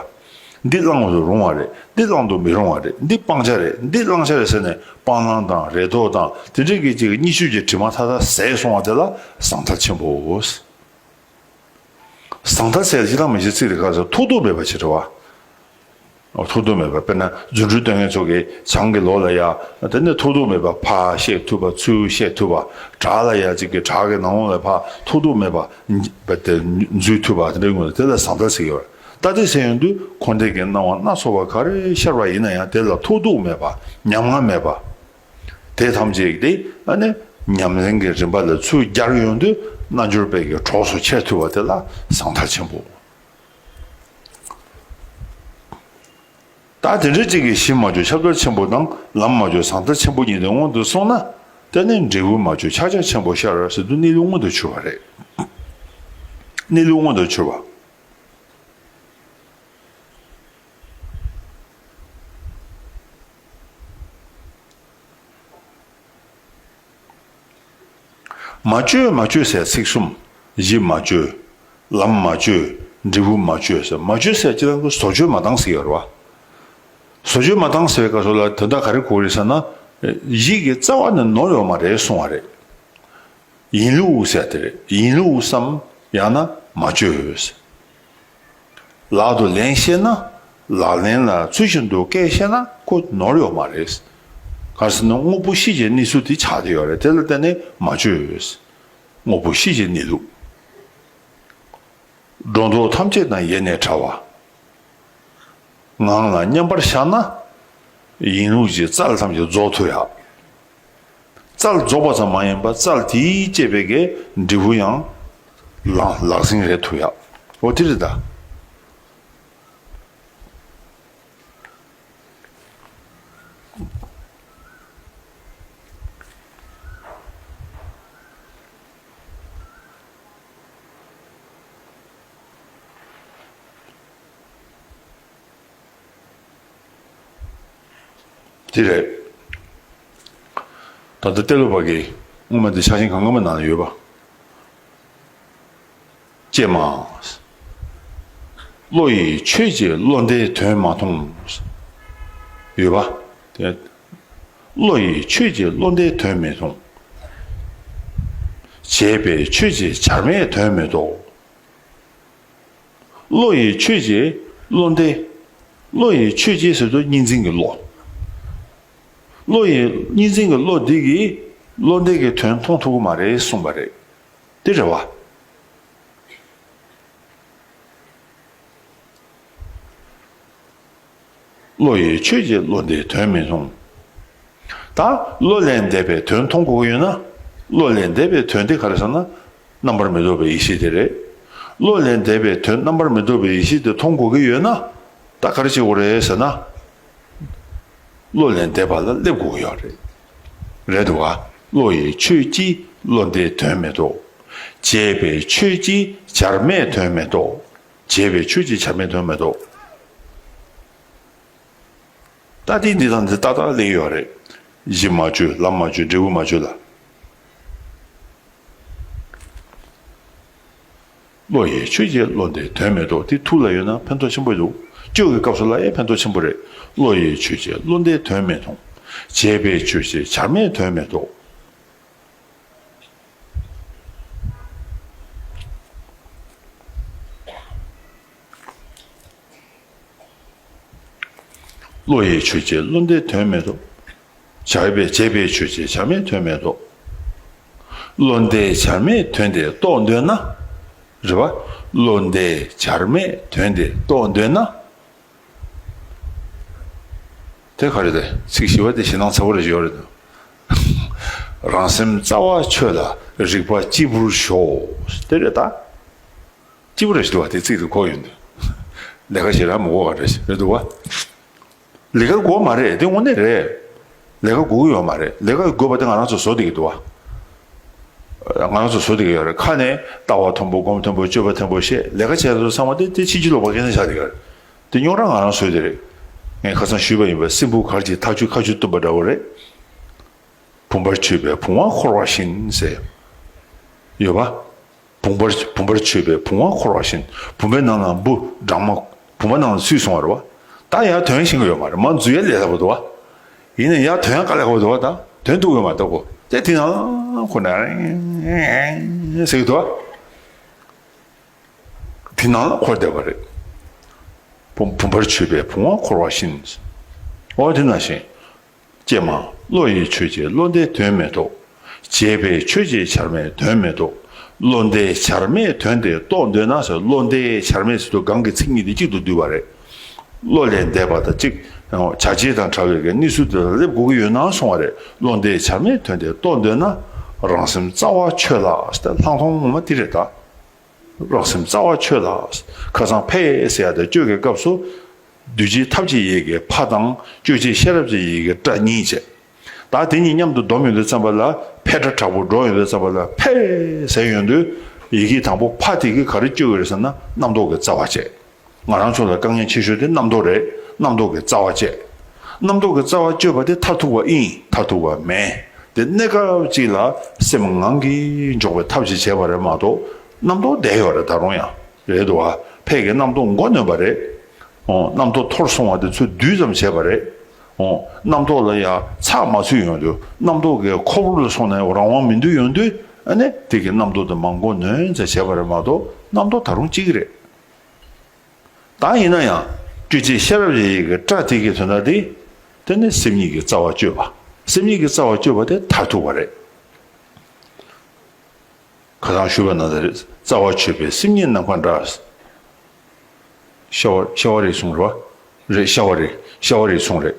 འདི་བླང་དུ་རུང་བ་རེད། འདི་བླང་དུ་མི་རུང་བ་རེད། འདི་སྤང་བྱ་རེད། འདི་བླང་བྱ་རེད་ཟེར་ནས་སྤང་བླང་དང་རེ་དོགས་དང་དེ་འདྲའི་གི་ཅིག་གཉིས་ཆོས་ཀྱི་དྲི་མ་མཐའ་དག་ཟད་སོང་བ་དེ་ལ་ཟང་ཐལ་ཆེན་པོ། ཟང་ཐལ་ཟེར་ཅི་ལ་མི་ཤེས་ཚིག་རེ་ཁ་སོ་ཐོགས་རྡུགས་མེད་པ་ཞེས་བྱ་བ། ཐོགས་རྡུགས་མེད་པ་དཔེར་ན་རྫུ་འཕྲུལ་སྟོན་མཁན་ཚོ་གིས་བྱང་གི་ལོགས་ལ་ཡ་དེ་ནས་ཐོགས་རྡུགས་མེད་པ་ཕར་བཤད་ཐུབ་པ་ཚུར་བཤད་ཐུབ་པ་བྲག་ལ་ཡ་གཅིག་གི་བྲག་གི་ནང་ལོགས་ལ་ཕར་ཐོགས་རྡུགས་མེད་པ་དེ་འཛུལ་ཐུབ་པ་དེ་འདྲའི་ངོས་ལ་དེ་ལ་ཟང་ཐལ་ཟེར་གྱི་ཡོད་རེད། ད་དེ་ཟེར་ཡོང་དུས་འཁོར་འདས་ཀྱི་སྣང་བ་སྣ་ཚོགས་པ་ག་རེ་ཤར་བ་ཡིན་ན་ཡང་དེ་ལ་ཐོགས་རྡུགས་མེད་པ་ཉམ་ང་མེད་པ། དེ་ཐམས་ཅད་དེ་ཨ་ནི་ཉམས་ལེན་གྱི་རིམ་པ་ལ་ཚུར་སྦྱར་ཡོང་དུས་རྣལ་འབྱོར་པའི་གི་གྲོགས་སུ་འཆར་ཐུབ་པ་དེ་ལ་ཟང་ཐལ་ཆེན་པོ། ད་དེ་འདྲ་གཅིག་གིས་གཞི་མ་བཅོས་ཁྱབ་བརྡལ་ཆེན་པོ་དང་ལམ་མ་བཅོས་ཟང་ཐལ་ཆེན་པོ་གཉིས་དེ་སྔོན་དུ་སོང་ན་དེ་ནི་འབྲས་བུ་མ་བཅོས་ཕྱག་རྒྱ་ཆེན་པོ་ཤར་ཟེར་དུས་གནས་ལུགས་མངོན་དུ་གྱུར་པ་རེད། གནས་ལུགས་མངོན་དུ་གྱུར་པ། མ་བཅོས་མ་བཅོས་ཟེར་ཚིག་གསུམ། གཞི་མ་བཅོས། ལམ་མ་བཅོས། འབྲས་བུ་མ་བཅོས་ཟེར། མ་བཅོས་ཟེར་ཅི་ལ་བཟོ་བཅོས་མ་བཏང་ཟེར་ཡོད་རེད་བ། བཟོ་བཅོས་མ་བཏང་ཟེར་བའི་སྐབས་སུ་ལ་དོན་དག་ག་རེ་གོ་རེད་ཟེར་ན། གཞི་གི་རྩ་བ་ནས་ནོར་ཡོད་མ་རེད་གསུང་བ་རེད། ཡིན་ལུགས་ཟེར་དེ་རེད། ཡིན་ལུགས་སམ་ཡང་ན་མ་བཅོས། ལག་ཏུ་ལེན་ཤེས་ན། ལག་ལེན་ལ་ཚུལ་བཞིན་དུ་བཀལ་ཤེས་ན་ཁོ་ནོར་ཡོད་མ་རེད། ག་རེ་ཟེར་ན་དངོས་པོ་གཤིས་ཀྱི་གནས་ཚུལ་དེ་ཆགས་བསྡད་ཡོད་རེད། དེ་ལ་བརྟེན་ནས་མ་བཅོས། དངོས་པོ་གཤིས་ཀྱི་གནས་ལུགས། སྒྲོ་འདོགས་ཐམས་ཅད་དང་ཡེ་ནས་བྲལ་བ། ངང་ལ་མཉམ་པར་བཞག་ན། ཡིན་ལུགས་ཀྱི་རྩལ་ཐམས་ཅད་རྫོགས་ཐུབ་ཡག་རྩལ་རྫོགས་པ་ཙམ་མ་ཡིན་པར་རྩལ་དེས་བསྐྱེད་པའི་གི་འབྲས་བུ་ཡང་ལག་ལག་ཟིན་རེད་ཐུབ་ཡག་འོ་དེ་རེད་ད། དེ་རེད། ད་ལྟ་ཏེ་ལོ་པ་གི་དབུ་མ་འདི་ཕྱག་ཆེན་གང་ག་མ་ནང་ལ་ཡོད་པ། ཀྱེ་མ། བློ་ཡིས་ཆོས་ཀྱི་བློ་འདས་དོན་མ་མཐོང་། ཡོད་པ། དེ། བློ་ཡིས་ཆོས་ཀྱི་བློ་འདས་དོན་མི་མཐོང་། བྱས་པས་ཆོས་ཀྱི་བྱར་མེད་དོན་མི་རྟོགས། བློ་ཡིས་ཆོས་ཀྱི་བློ་འདས། བློ་ཡིས་ཆོས་ཀྱི་ཟེར་དུས་གཉིས་འཛིན་གྱི་བློ། བློ་ཡིས་གཉིས་འཛིན་གྱི་བློ་འདི་གིས་བློ་འདས་ཀྱི་དོན་མཐོང་ཐུབ་ཀྱི་མ་རེད་གསུངས་པ་རེད། དེ་རེད་བ། བློ་ཡིས་ཆོས་ཀྱི་བློ་འདས་དོན་མི་མཐོང་། ད་བློ་ལས་འདས་པའི་དོན་མཐོང་དགོས་ཀྱི་ཡོད་ན། བློ་ལས་འདས་པའི་དོན་དེ་ག་རེ་ཟེར་ན། རྣམ་པར་མི་རྟོག་པའི་ཡེ་ཤེས་དེ་རེད། བློ་ལས་འདས་པའི་དོན་རྣམ་པར་མི་རྟོག་པའི་ཡེ་ཤེས་དེ་མཐོང་དགོས་ཀྱི་ཡོད་ན། ད་ག་རེ་བྱེད་དགོས་རེད་ཟེར་ན། བློ་ལས་འདས་པ་ལ་སླེབས་དགོས་ཀྱི་ཡོད་རེད། རེད་འདུག་ག་བློ་ཡིས་ཆོས་ཀྱི་བློ་འདས་དོན་མི་རྟོགས། བྱས་པས་ཆོས་ཀྱི་བྱར་མེད་དོན་མི་རྟོགས། བྱས་པས་ཆོས་ཀྱི་བྱར་མེད་དོན་མི་རྟོགས། ད་དེ་འདི་དང་འདི་ཏག་ཏག་སླེབས་ཡོད་རེད། གཞི་མ་བཅོས་ལམ་མ་བཅོས་འབྲས་བུ་མ་བཅོས་ལ། བློ་ཡིས་ཆོས་ཀྱི་བློ་འདས་དོན་མི་རྟོགས། དེ་ཐུགས་ལ་ཡོད་ན་ཕན་ཐོགས་ཆེན་པོ་འདུག་སྤྱོད་ཀྱི་སྐབས་སུ་ལ་ཡང་ཕན་ཐོགས་ཆེན་པོ་རེད། བློ་ཡིས་ཆོས་ཀྱི་བློ་འདས་དོན་མི་མཐོང་། བྱས་པས་ཆོས་ཀྱི་བྱར་མེད་དོན་མི་རྟོགས། བློ་ཡིས་ཆོས་ཀྱི་བློ་འདས་དོན་མི་རྟོགས། བྱས་པས་བྱས་པས་ཆོས་ཀྱི་བྱར་མེད་དོན་མི་རྟོགས། བློ་འདས་བྱར་མེད་དོན་དེ་རྟོགས་འདོད་ན། རེད་བ། བློ་འདས་བྱར་མེད་དོན་དེ་རྟོགས་འདོད་ན། དེ་ག་རེ་རེད། ཚིག་བཞི་པ་དེ་ཞེད་སྣང་ཚ་པོ་རེ་ཞིག་ཡོད་རེད་དོ། རང་སེམས་རྩ་བ་ཆོས་ལ་རིག་པ་གཅིག་པུར་ཞོག་དེ་རེད་ད། གཅིག་པུ་རེ་ཞིག་འདུག་བ་དེ་ཚིག་དེ་གོ་ཡོང་དུས། ལས་ཀ་ཞེ་དྲག་མི་དགོས་པ་རེད་རེད་འདུག་བ། ལས་ཀ་དགོས་མ་རེད་དེ་དངོས་གནས་རེད། ལས་ཀ་དགོས་ཀྱི་ཡོད་མ་རེད། ལས་ཀ་དགོས་པ་དེ་ང་རང་ཚོ་བཟོ་བསྡད་ཀྱི་འདུག་བ། ང་རང་ཚོ་བཟོ་བསྡད་ཀྱི་ཡོད་རེད། ཁ་ནས་ལྟ་བ་མཐོན་པོ་སྒོམ་མཐོན་པོ་སྤྱོད་པ་མཐོན་པོ་བཤད་ལས་ཀ་བྱས་ཚོ་ཚང་མ་དེ་དེ་ཕྱིན་ཅི་ལོག་པ་སྐད་ཆ་ཆགས་བསྡད་ཀྱི་རེད། དེ་རྙོག་དྲ་ང་རང་བཟོས་དེ་རེད། ངས་ཁ་སང་ཞུས་པ་ཡིན་པ། སྲིན་བུ་གར་གྱིས་ཐག་ཆོད་ཁ་ཆུ་བཏུམས་པ་འདྲ་བོ་རེད། བུམ་པར་ཆོད་པའི་བུང་བ་འཁོར་བ་བཞིན་ཟེར་ཡོད་པ། བུམ་པར་བུམ་པར་ཆོད་པའི་བུང་བ་འཁོར་བ་བཞིན། བུམ་པའི་ནང་ལ་འབུ་སྦྲང་མ་བུམ་པ་ནང་ལ་ཚུད་སོང་བ་རེད་བ། ད་ཡར་དོན་ཤེས་ཀྱི་ཡོད་མ་རེད། མར་འཛུལ་ཡ་ལས་སླ་པོ་འདུག་བ། ཡིན་ན་ཡར་དོན་ཡ་དཀའ་ལས་ཁག་པོ་འདུག་བ། ད་དོན་ཐུབ་ཡོད་མ་རེད་ད་གོ། དེ་དེ་ནང་ཁོ་ན་ཟེར་གྱི་འདུག་བ། དེ་ནང་ལ་འཁོར་བསྡད་པ་རེད། བུམ་བུམ་པར་ཆོད་པའི་བུང་བ་འཁོར་བ་བཞིན། འོ་དེ་ནང་བཞིན། ཀྱེ་མ། བློ་ཡིས་ཆོད་ཅེས་བློ་འདས་དོན་མེད་དོ། བྱས་པས་ཆོད་ཅེས་བྱར་མེད་དོན་མེད་དོ། བློ་འདས་བྱར་མེད་དོན་དེ་རྟོགས་འདོད་ན་ཟེར། བློ་འདས་བྱར་མེད་ཟེར་དུས་གང་གི་ཚིག་གཉིས་དེ་གཅིག་ཏུ་བསྡུས་པ་རེད། བློ་ལས་འདས་པ་དང་གཅིག་བྱ་བྱེད་དང་བྲལ་བའི་གི་གནས་ཚུལ་དེ་ལ་སླེབས་དགོས་ཀྱི་ཡོད་ན་གསུང་བ་རེད། བློ་འདས་བྱར་མེད་དོན་དེ་རྟོགས་འདོད་ན། རང་སེམས་རྩ་བ་ཆོས་ལ་ཟེར། ལྷག་མཐོང་ངོ་མ་དེ་རེད་ད། རང་སེམས་རྩ་བ་ཆོས་ལ། ཁ་སང་ཕས་ཟེར་ཡ་དེ་གཅོད་ཀྱི་སྐབས་སུ། འདུས་བྱས་ཐབས་ཀྱི་ཡི་གེ་ཕ་དང་། དཔྱོད་བྱེད་ཤེས་རབ་ཀྱི་ཡི་གེ་ཏྲ་གཉིས་བྱས། ད་དེ་གཉིས་མཉམ་དུ་སྡོམ་ཡོང་དུས་ཙམ་པ་ལ། ཕས་ཏྲ་དྲག་པོ་འགྲོ་ཡོང་དུས་ཙམ་པ་ལ། ཕས་ཟེར་ཡོང་དུས། ཡི་གེ་དང་པོ་ཕ་དེ་གིས་ག་རེ་གཅོད་ཀྱི་རེད་ཟེར་ན། རྣམ་རྟོག་གི་རྩ་བ་བཅད། ང་རང་ཚོ་ལ་དཀའ་ངལ་ཆེ་ཤོས་དེ་རྣམ་རྟོག་རེད། རྣམ་རྟོག་གི་རྩ་བ་བཅད། རྣམ་རྟོག་གི་རྩ་བ་གཅོད་པ་དེ་མཐར་ཐུག་པ་ཨིན། མཐར་ཐུག་པ་མེན། དེ་གནས་སྐབས་གཅིག་ལ་སེམས་ངང་གིས་འཇོག་པའི་ཐབས་ཤིག་བྱས་པ་རེད་མ་གཏོགས། རྣམ་རྟོག་བསྡད་ཡོད་རེད། ད་རུང་ཡང་རེད་འདུག་བ། ཕས་ཀྱི་རྣམ་རྟོག་མགོ་ནོན་པ་རེད། འོ། རྣམ་རྟོག་འཐོར་སོང་བ་དེ་ཚོ་བསྡུས་ཙམ་བྱས་པ་རེད། འོ། རྣམ་རྟོག་ལ་ཡང་ཚགས་མ་ཚུད་ཡོང་དུས། རྣམ་རྟོག་གི་ཁོག་པ་ལ་སོང་ནས་རང་དབང་མི་འདུག་ཡོང་དུས། ཨ་ནི་དེ་གི་རྣམ་རྟོག་དེ་མར་མགོ་ནོན་ཙམ་བྱས་པ་རེད་མ་གཏོགས། རྣམ་རྟོག་ད་རུང་གཅིག་རེད། ད་ཡིན་ན་ཡང་དཔྱོད་བྱེད་ཤེས་རབ་ཀྱི་ཡི་གེ་ཏྲ་དེ་གི་དོན་དག་དེ། དེ་ནི་སེམས་ཉིད་ཀྱི་རྩ་བ་གཅོད་པ། སེམས་ཉིད་ཀྱི་རྩ་བ་གཅོད་པ་དེ་མཐར་ཐུག་པ་རེད། ཁ་སང་ཞུས་པ་ནང་ལྟར་རེད། རྩ་བ་ཆོད་པའི་སེམས་ཉིད་ནམ་མཁའ་འདྲ། ཤ་བ་ཤ་བ་རིའི་གསུང་རེད་བ། རེད། ཤ་བ་རི། ཤ་བ་རིའི་གསུང་རེད།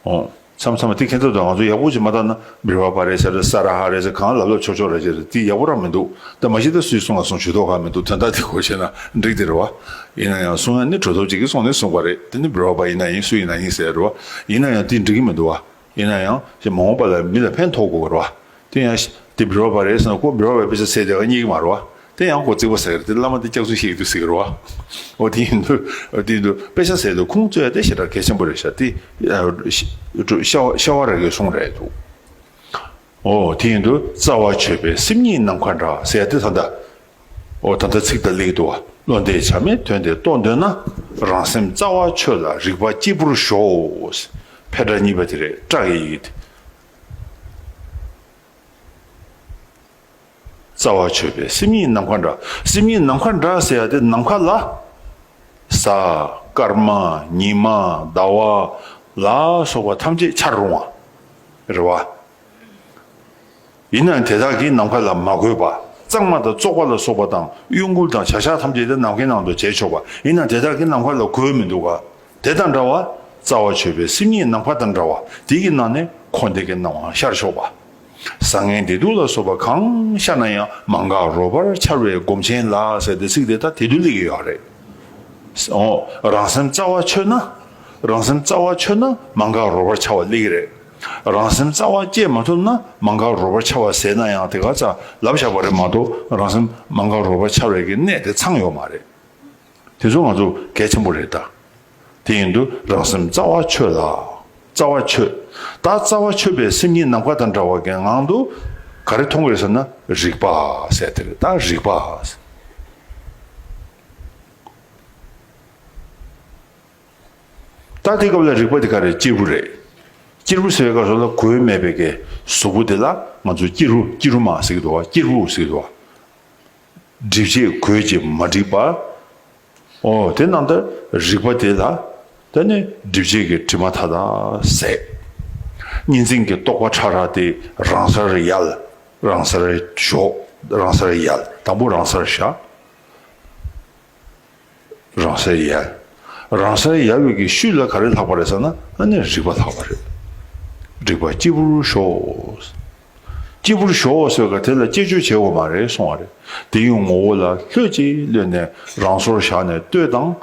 འོ། མཚམས་མཚམས་དེ་ཁྱེད་ཚོ་དང་ང་ཚོ་ཡག་པོ་ཅིག་མ་བལྟས་ན། བི་ར་བ་རེད་ཟེར་རེད། ས་ར་ཧ་རེད་ཟེར། གང་ལབ་ལབ་ཆོག་ཆོག་རེད་ཟེར་རེད། དེ་ཡག་པོ་རང་མི་འདུག་ད་མ་གཞི་ད་སུའི་གསུང་ལ་གསུང་ཞུ་མདོག་ཁ་མི་འདུག་དོན་དག་དེ་གོ་ཤེས་ན་འགྲིག་དེ་རེད་བ། ཡིན་ན་ཡང་གསུང་ཡ་ནི་གྲོས་ཐོབ་ཅིག་གིས་གསུངས་ནས་གསུངས་པ་རེད། དེ་ནི་བི་ར་བ་ཡིན་ན་ཡིན། སུ་ཡིན་ན་ཡིན་ཟེར་རེད་བ། ཡིན་ན་ཡང་དེ་འགྲིག་གི་མི་འདུག་བ། ཡིན་ན་ཡང་ཞེས་མ་འོངས་པ་ལ་མི་ལ་ཕན་ཐོགས་དགོས་པ་རེད་བ། དེ་ཡང་དེ་བི་ར་བ་རེད་ཟེར་ན། ཁོ་བི་ར་བའི་དཔེ་ཆ་ཟེར་དེ་ག་རྙེད་ཀྱི་མ་རེད་བ། དེ་ཡང་ཁོ་རྩིག་པ་ཟེར་གི་རེད། དེ་བླ་མ་དེ་སྐྱག་རྫུན་བཤད་ཀྱི་འདུག་ཟེར་གི་རེད་བ། འོ། དེ་ཡིན་དུས་དེ་ཡིན་དུས་དཔེ་ཆ་ཟེར་དུས་ཁུངས་བཙུན་ཡ་དེ་ཞེ་དྲག་གལ་ཆེན་པོ་རེད་ཤག་དེ་ཤ་བ་ར་གི་གསུང་རེད་འདུག་འོ། དེ་ཡིན་དུས་རྩ་བ་ཆོད་པའི་སེམས་ཉིད་ནམ་མཁའ་འདྲ་ཟེར་ཡ་དེ་ད་ལྟ། འོ། ད་ལྟ་ཚིག་ད་ལེགས་འདུག་བ། བློ་འདས་བྱར་མེད་དོན་དེ་རྟོགས་འདོད་ན། རང་སེམས་རྩ་བ་ཆོས་ལ་རིག་པ་གཅེར་བུར་ཞོག་ཕས་ཏྲ་གཉིས་པ་དེ་རེད། ཏྲ་གི་ཡི་གེ་དེ། རྩ་བ་ཆོད་པའི་སེམས་ཉིད་ནམ་མཁའ་འདྲ། སེམས་ཉིད་ནམ་མཁའ་འདྲ་ཟེར་ཡ་དེ་ནམ་མཁའ་ལ། གཟའ་སྐར་མ་ཉི་མ་ཟླ་བ་ལ་སོགས་པ་ཐམས་ཅད་འཆར་རུང་བ་རེད་བ། ཡིན་ནའང་དེ་དག་གིས་ནམ་མཁའ་ལ་མ་གོས་པ། གཙང་མ་དང་བཙོག་པ་ལ་སོགས་པ་དང་གཡོ་འགུལ་དང་བྱ་གཞག་ཐམས་ཅད་དེ་ནམ་མཁའི་ནང་དུ་བྱེད་ཆོག་པ། ཡིན་ནའང་དེ་དག་གིས་ནམ་མཁའ་ལ་གོས་མི་འདུག་ག་དེ་དང་འདྲ་བ། རྩ་བ་ཆོད་པའི་སེམས་ཉིད་ནམ་མཁའ་དང་འདྲ་བ་དེ་གི་ནང་ནས་འཁོར་འདས་ཀྱི་སྣང་བ་ཤར་ཆོག་པ། བཟང་ངན་བདེ་སྡུག་ལ་སོགས་པ་གང་ཤར་ན་ཡང་མ་འགགས་རོལ་པར་འཆར་བའི་སྒོམ་ཆེན་ལ་ཟེར་ཏེ་ཚིག་དེ་ད་དེ་དུས་སླེབས་ཀྱི་ཡོད་རེད། འོ། རང་སེམས་རྩ་བ་ཆོད་ན། རང་སེམས་རྩ་བ་ཆོད་ན་མ་འགགས་རོལ་པར་འཆར་བ་སླེབས་ཀྱི་རེད། རང་སེམས་རྩ་བ་བཅད་མ་ཐུབ་ན་མ་འགགས་རོལ་པར་འཆར་བ་ཟེར་ན་ཡང་དེ་ག་ཙམ་ལབ་བཞག་པ་རེད་མ་གཏོགས། རང་སེམས་མ་འགགས་རོལ་པར་འཆར་བའི་གི་གནད་དེ་ཚང་ཡོད་མ་རེད། དེ་ཚོ་ང་ཚོ་གལ་ཆེན་པོ་རེད་ད། དེ་ཡིན་དུས་རང་སེམས་རྩ་བ་ཆོད་ལ། རྩ་བ་ཆོད། ད་རྩ་བ་ཆོད་པའི་སེམས་ཉིད་ནམ་མཁའ་དང་འདྲ་བ་གི་ངང་དུ་ག་རེ་མཐོང་གི་རེད་ཟེར་ན། རིག་པ་ཟེར་དེ་རེད། ད་རིག་པ། ད་དེ་སྐབས་ལ་རིག་པ་དེ་ག་རེ། གཅེར་བུ་རེད། གཅེར་བུ་ཟེར་བའི་སྐབས་སུ་ལ་གོས་མེད་པའི་གི་གཟུགས་པོ་དེ་ལ་ང་ཚོས་གཅེར་བུ། གཅེར་བུ་མ་ཟེར་གི་འདུག་བ། གཅེར་བུ་ཟེར་གི་འདུག་བ། སྒྲིབ་བྱེད་གོས་ཀྱིས་མ་བསྒྲིབས་པ། འོ། དེ་ནང་ལྟར་རིག་པ་དེ་ལ་དེ་ནི་སྒྲིབ་བྱེད་ཀྱི་དྲི་མ་མཐའ་དག་ཟད། གཉིས་འཛིན་གྱི་རྟོག་པ་ཕྲ་རགས་དེ་རང་སར་ཡལ། རང་སར་ཞོག་རང་སར་ཡལ། དང་པོ་རང་སར་བཞག་རང་སར་ཡལ། རང་སར་ཡལ་བའི་གི་ཤུལ་ལ་ག་རེ་ལྷག་པ་རེད་ཟེར་ན། ཨ་ནི་རིག་པ་ལྷག་པ་རེད། རིག་པ་གཅེར་བུར་ཞོག་གཅེར་བུར་ཞོག་ཟེར་ག་དེ་ལ་གཅེར་གཅོད་བྱེད་དགོས་མ་རེད་གསུང་བ་རེད། དེ་ཡི་ངོ་བོ་ལ་ལྷོད་ཅིག་གློད་ནས་རང་སོར་བཞག་ནས་ལྟོས་དང་།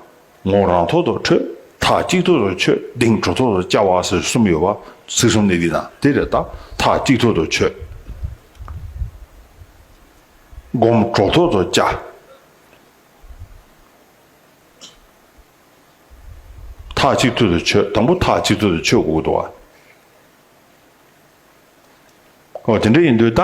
ངོ་རང་ཐོག་ཏུ་འཕྲོད། ཐག་གཅིག་ཐོག་ཏུ་ཆོད། གདེང་གྲོལ་ཐོག་ཏུ་བཅའ་བ་ཟེར་གསུམ་ཡོད་པ། ཚིག་གསུམ་ནི་འདི་ན་དེ་རེད་ད། ཐག་གཅིག་ཐོག་ཏུ་ཆོད། སྒོམ་གྲོལ་ཐོག་ཏུ་བཅའ། མཐའ་གཅིག་ཏུ་དུ་ཆོད། དང་པོ་མཐའ་གཅིག་ཏུ་དུ་ཆོད་དགོས་ཀྱི་འདུག་བ། ཨོ་དེ་འདྲ་ཡིན་དུས་ད། ལྟ་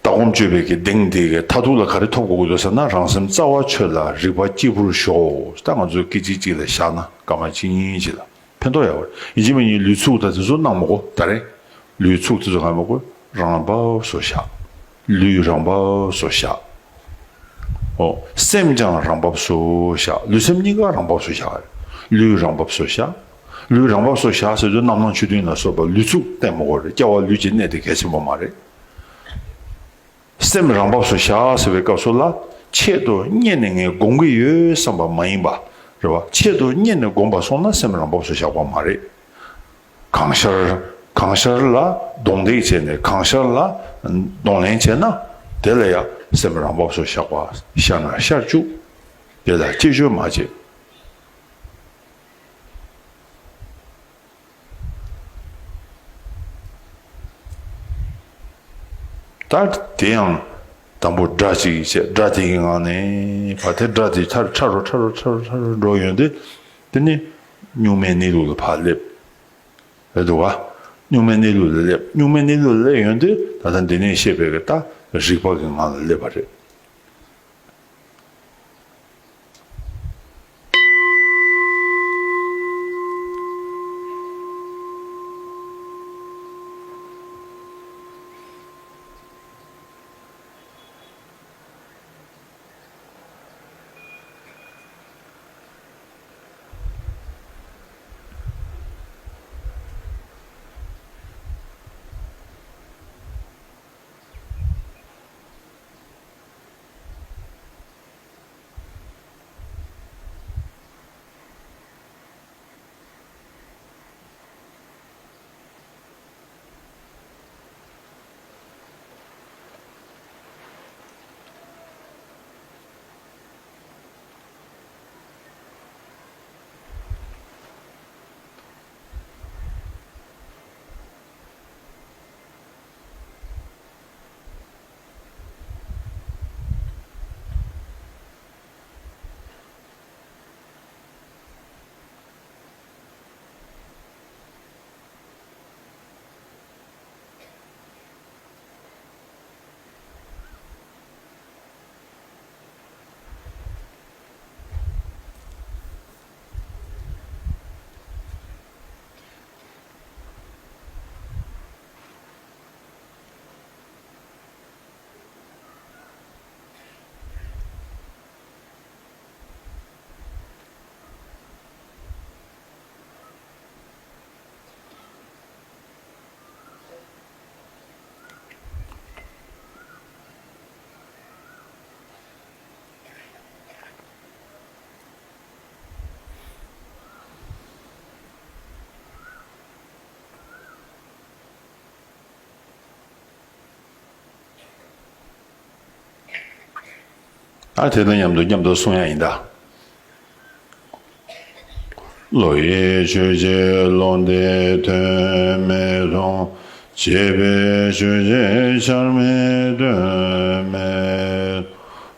སྒོམ་སྤྱོད་པའི་གི་གདེང་འདི་གི་མཐར་ཐུག་ལ་ག་རེ་ཐོབ་དགོས་ཀྱི་འདུག་ཟེར་ན། རང་སེམས་རྩ་བ་ཆོད་ལ་རིག་པ་སྐྱེས་བུར་ཞོག་ད་ང་ཚོས་སྐད་ཅིག་གཅིག་ལ་བཞག་ན་སྐར་མ་གཅིག་གཉིས་ཅིག་ལ་ཕན་ཐོགས་ཡོད་པ་རེད། ཡིན་གཅིག་མིན་གཉིས་ལུས་ཚུགས་དང་དེ་ཚོ་གནང་མི་དགོས། ད་རེས་ལུས་ཚུགས་དེ་ཚོ་གནང་མི་དགོས། རང་བབས་སུ་བཞག་ལུས་རང་བབས་སུ་བཞག་ཨོ། སེམས་ཀྱང་རང་བབས་སུ་བཞག་ལུས་སེམས་གཉིས་ཀ་རང་བབས་སུ་བཞག་ལུས་རང་བབས་སུ་བཞག་ལུས་རང་བབས་སུ་བཞག་ཟེར་དུས་རྣམ་སྣང་ཆོས་བདུན་ལ་སོགས་པ་ལུས་ཚུགས་བསྟན་མི་དགོས་རེད། སྐྱེ་བ་ལུས་ཀྱི་གནས་དེ་གལ་ཆེན་པོ་མ་རེད། སེམས་རང་བབས་སུ་བཞག་ཟེར་བའི་སྐབས་སུ་ལ། ཆེད་དུ་གཉེར་ནས་ངས་སྒོམ་གྱི་ཡོད་བསམ་པ་མ་ཡིན་པ། རེད་བ། ཆེད་དུ་གཉེར་ནས་སྒོམ་པ་སོང་ན་སེམས་རང་བབས་སུ་བཞག་པ་མ་རེད། གང་ཤར། གང་ཤར་ལ་གདོང་འདེགས་བྱས་ནས་གང་ཤར་ལ་གདོང་ལེན་བྱས་ན། དེ་ལ་ཡང་སེམས་རང་བབས་སུ་བཞག་པ། ཤར་ན་ཤར་བཅུག་དེ་ལ་བཅས་བཅོས་མ་བྱེད། ད་དེ་ཡང་དང་པོ་སྒྲ་གཅིག་བྱས། སྒྲ་དེ་གི་ངང་ནས་ཕར་དེ་སྒྲ་དེ་ཕར་ཕྲ་རུ་ཕྲ་རུ་ཕྲ་རུ་ཕྲ་རུ་འགྲོ་ཡོང་དུས། དེ་ནི་གཉུག་མའི་གནས་ལུགས་ལ་ཕར་སླེབས། རེད་འདུག་ག་གཉུག་མའི་གནས་ལུགས་ལ་སླེབས། གཉུག་མའི་གནས་ལུགས་ལ་སླེབས་ཡོང་དུས་ད་ལྟ་འདི་ནས་བཤད་པའི་གི་ད་རིག་པ་གི་ངང་ལ་སླེབས་པ་རེད། ཨ་དེ་དང་མཉམ་དུ་མཉམ་དུ་གསུང་ཡ་ཡིན་ད། བློ་ཡིས་ཆོས་ཀྱི་བློ་འདས་དོན་མི་མཐོང་། བྱས་པས་ཆོས་ཀྱི་བྱར་མེད་དོན་མེད།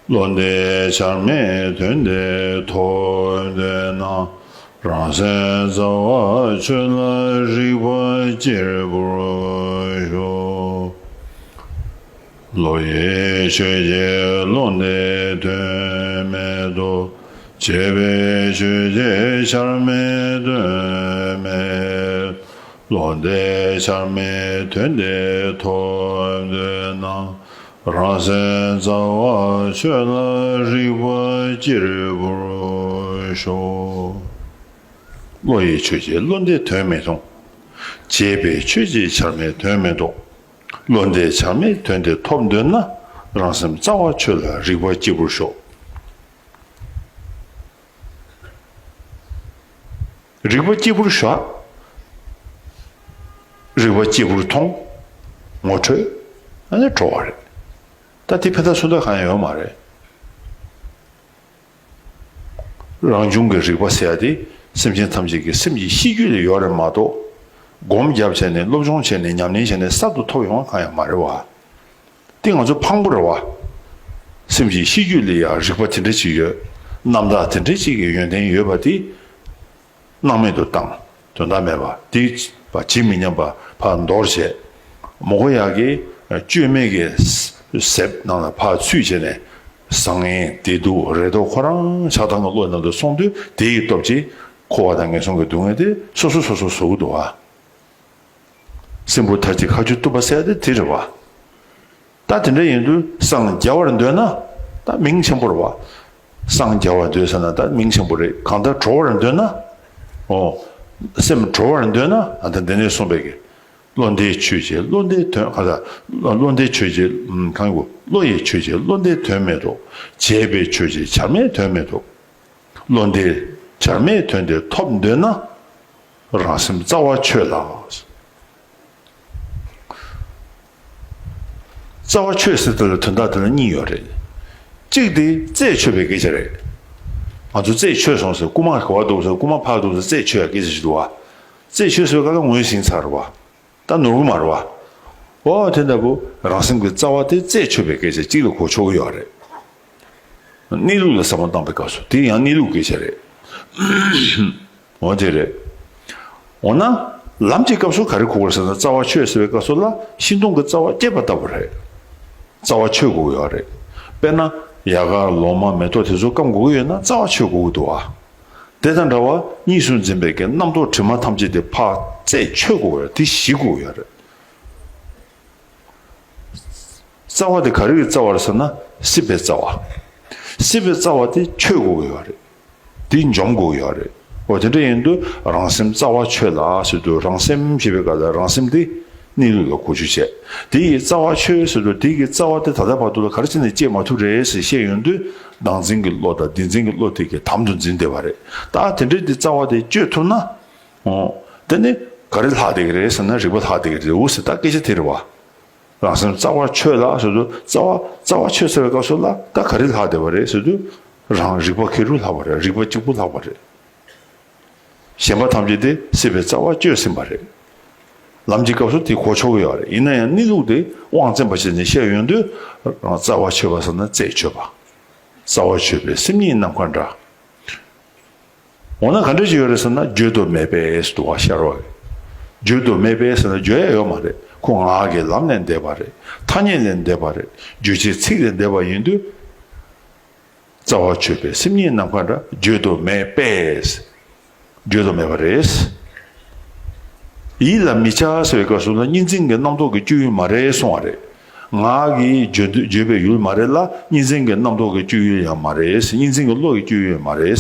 བློ་འདས་བྱར་མེད་དོན་དེ་ཐོབ་འདོད་ན། རང་སེམས་རྩ་བ་ཆོད་ལ་རིག་པ་གཅེར་བུར་ཞོག་བློ་ཡིས་ཆོས་ཀྱི་བློ་འདས་དོན་མེད་དོ། བྱས་པས་ཆོས་ཀྱི་བྱར་མེད་དོན་མེད། བློ་འདས་བྱར་མེད་དོན་དེ་ཐོབ་འདོད་ན། རང་སེམས་རྩ་བ་ཆོད་ལ་རིག་པ་གཅེར་བུར་ཞོག་བློ་ཡིས་ཆོས་ཀྱི་བློ་འདས་དོན་མི་མཐོང་། བྱས་པས་ཆོས་ཀྱི་བྱར་མེད་དོན་མི་རྟོགས། བློ་འདས་བྱར་མེད་དོན་དེ་ཐོབ་འདོད་ན། རང་སེམས་རྩ་བ་ཆོད་ལ་རིག་པ་གཅེར་བུར་ཞོག་རིག་པ་གཅེར་བུར་བཞག་རིག་པ་གཅེར་བུར་མཐོང་། ངོ་འཕྲོད། ཨ་ནི་གྲོལ་བ་རེད། ད་དེ་ཕན་ཐོགས་སུ་འདྲ་གང་ཡང་ཡོད་མ་རེད། རང་བྱུང་གི་རིག་པ་ཟེར་ཡ་དེ་སེམས་ཅན་ཐམས་ཅད་ཀྱི་སེམས་ཀྱི་ཤེས་རྒྱུད་ལ་ཡོད་རེད་མ་གཏོགས། སྒོམ་རྒྱབ་བྱས་ནས་སློབ་སྦྱོང་བྱས་ནས་ཉམས་ལེན་བྱས་ནས་གསར་དུ་ཐོབ་ཡོང་བ་གང་ཡང་མ་རེད་བ། དེ་ང་ཚོ་ཕངས་པོ་རེད་བ། སེམས་ཀྱི་ཤེས་རྒྱུད་ལ་ཡང་རིག་པ་དེ་འདྲ་ཅིག་ཡོད། རྣམ་དག་དེ་འདྲ་ཅིག་གི་ཡོན་ཏན་ཡོད་པ་དེ། སྣང་མེད་དུ་བཏང་། དོན་དག་མེད་པ་དེ་བ་ཇི་མི་སྙམ་པ་ཕར་འདོར་བྱས། མོ་གོ་ཡ་གི་བཅོས་མའི་གི་ཟེབ་ནང་ལ་ཕར་ཚུད་བྱས་ནས། བཟང་ངན་བདེ་སྡུག་རེ་དོགས་ཁོ་རང་ཆགས་སྡང་གི་བློ་ནང་དུ་སོང་དུས། དེ་ཡི་སྟོབས་ཀྱིས་འཁོར་བ་དང་ངན་སོང་གི་སྡུག་བསྔལ་དེ་སོ་སོ་སོ་སོ་བཟོ་གི་འདུག་བ། སྲིན་པོ་མཐར་གྱིས་ཁ་ཆུ་བཏུབ་པ་ཟེར་ཡ་དེ་དེ་རེད་བ། ད་དེ་འདྲ་ཡིན་དུས་སངས་རྒྱ་བར་འདོད་ན་ད་མིང་ཆེན་པོ་རེད་བ། སངས་རྒྱ་བར་འདོད་ཟེར་ན་ད་མིང་ཆེན་པོ་རེད། གང་ལྟར་གྲོལ་བར་འདོད་ན། ཨོ། སེམས་གྲོལ་བར་འདོད་ན། ཨ་ད་འདི་ནས་གསུངས་པའི་གི། བློ་འདས་ཆོས་ཀྱི་བློ་འདས་དོན་ག་ད། བློ་འདས་ཆོས་ཀྱི་གང་ཡོད། བློ་ཡི་ཆོས་ཀྱི་བློ་འདས་དོན་མེད་དོ། བྱས་པའི་ཆོས་ཀྱི་བྱར་མེད་དོན་མེད་དོ། བློ་འདས་བྱར་མེད་དོན་དེ་ཐོབ་འདོད་ན། རང་སེམས་རྩ་བ་ཆོས་ལ། རྩ་བ་ཆོས་ཟེར་དེ་ལ་དོན་དག་དེ་ལ་གཉིས་ཡོད་རེད། གཅིག་དེ་རྩད་ཆོད་པའི་སྐད་ཆ་རེད། ང་ཚོ་རྩད་ཆོད་སོང་ཟེར། རྐུ་མ་ག་བ་འདུག་ཟེར། རྐུ་མ་ཕར་འདུག་ཟེར། རྩད་ཆོད་ཡ་སྐད་ཆ་ཞིག་འདུག་བ། རྩད་ཆོད་ཟེར་བའི་སྐབས་ལ་ངོས་ཟིན་ཚར་བ། ད་ནོར་གི་མ་རེད་བ། ཨོ་དེ་འདྲ་པོ་རང་སེམས་ཀྱི་རྩ་བ་དེ་རྩད་ཆོད་པའི་སྐད་ཆ་གཅིག་ལ་གོ་ཆོག་གི་ཡོད་རེད། གནས་ལུགས་ལ་བསམ་བློ་བཏང་པའི་སྐབས་སུ་དེ་ཡང་གནས་ལུགས་སྐད་ཆ་རེད། འོ་དེ་རེད། འོ་ན་ལམ་གྱི་སྐབས་སུ་ག་རེ་གོ་དགོས་ཟེར་ན། རྩ་བ་ཆོས་ཟེར་བའི་སྐབས་སུ་ལ་ཤིང་སྡོང་གི་རྩ་བ་བསྐྱེད་པ་ལྟ་བུ་རེད། རྩ་བ་ཆོད་དགོས་ཀྱི་ཡོད་རེད། དཔེར་ན་ཡལ་ག་ལོ་མ་མེ་ཏོག་དེ་ཚོ་སྐམ་དགོས་ཀྱི་ཡོད་ན་རྩ་བ་ཆོད་དགོས་ཀྱི་འདུག་བ། དེ་དང་འདྲ་བ་གཉིས་སུ་འཛིན་པའི་གི་རྣམ་རྟོག་དྲི་མ་ཐམས་ཅད་དེ་ཕར་རྩད་ཆོད་དགོས་ཀྱི་ཡོད་རེད། དེ་ཞི་དགོས་ཀྱི་ཡོད་རེད། རྩ་བ་དེ་ག་རེ་གི་རྩ་བ་རེད་ཟེར་ན། སྲིད་པའི་རྩ་བ། སྲིད་པའི་རྩ་བ་དེ་ཆོད་དགོས་ཀྱི་ཡོད་རེད། དེ་འཇོམས་དགོས་ཀྱི་ཡོད་རེད། འོ་དེ་འདྲ་ཡིན་དུས་རང་སེམས་རྩ་བ་ཆོས་ལ་ཟེར་དུས། རང་སེམས་ཞེས་པའི་སྐབས་ལ་རང་སེམས་དེ་གནས་ལུགས་ལ་གོ་ཆོད་བྱས། དེ་ཡི་རྩ་བ་ཆོས་ཟེར་དུས། དེ་གི་རྩ་བ་དེ་ད་ལྟ་བར་དུ་ལ་ག་རེ་བྱས་ནས་བཅད་མ་ཐུབ་རེད་ཟེར་བཤད་ཡོང་དུས། བདག་འཛིན་གྱི་བློ་དང་བདེན་འཛིན་གྱི་བློ་དེ་གི་དམ་དུ་འཛིན་བསྡད་པ་རེད། ད་དེ་འདྲའི་དེ་རྩ་བ་དེ་གཅོད་ཐུབ་ན། འོ། དེ་ནི་ག་རེ་ལྷག་བསྡད་ཀྱི་རེད་ཟེར་ན། རིག་པ་ལྷག་བསྡད་ཀྱི་རེད་འོ་ཟེར། ད་སྐད་ཆ་དེ་རེད་བ། རང་སེམས་རྩ་བ་ཆོས་ལ་ཟེར་དུས། རྩ་བ་རྩ་བ་ཆོས་ཟེར་བའི་སྐབས་སུ་ལ་ད་ག་རེ་ལྷག་བསྡད་པ་རེད་ཟེར་དུས། རང་རིག་པ་ཁེ་རུ་ལྷག་པ་རེད། རིག་པ་གཅིག་པུ་ལྷག་པ་རེད། གཞན་པ་ཐམས་ཅད་དེ་སྲིད་པའི་རྩ་བ་གཅོད་ཟིན་པ་རེད། ལམ་གྱི་སྐབས་སུ་དེ་གོ་ཆོག་གི་ཡོད་རེད། ཡིན་ན་ཡང་གནས་ལུགས་དེ་དབང་བཙན་པ་བྱས་ནས་བཤད་ཡོང་དུས། རང་རྩ་བ་ཆོད་པ་ཟེར་ན་རྩད་ཆོད་པ། རྩ་བ་ཆོད་པའི་སེམས་ཉིད་ནམ་མཁའ་འདྲ། འོ་ན་ག་འདྲ་ཅིག་ཡོད་རེད་ཟེར་ན། བརྗོད་དུ་མེད་པས་ཟེར་འདུག་བ། ཤར་བ་གི། བརྗོད་དུ་མེད་པས་ཟེར་ན་བརྗོད་ཡ་ཡོད་མ་རེད། ཁོ་ངག་གི་ལམ་ལས་འདས་པ་རེད། ཐ་སྙད་ལས་འདས་པ་རེད། རྗོད་བྱེད་ཚིག་ལས་འདས་པ་ཡིན་དུས། རྩ་བ་ཆོད་པའི་སེམས་ཉིད་ནམ་མཁའ་འདྲ། བརྗོད་དུ་མེད་པས། བརྗོད་དུ་མེད་པ་རེད། ཡིད་ལ་མི་བྱ་ཟེར་བའི་སྐབས་སུ་ལ་གཉིས་འཛིན་གྱི་རྣམ་རྟོག་གི་སྤྱོད་ཡུལ་མ་རེད་གསུང་བ་རེད། ངག་གིས་བརྗོད་དུ་བརྗོད་པའི་ཡུལ་མ་རེད་ལ། གཉིས་འཛིན་གྱི་རྣམ་རྟོག་གི་སྤྱོད་ཡུལ་ཡང་མ་རེད། གཉིས་འཛིན་གྱི་བློ་ཡི་སྤྱོད་ཡུལ་མ་རེད།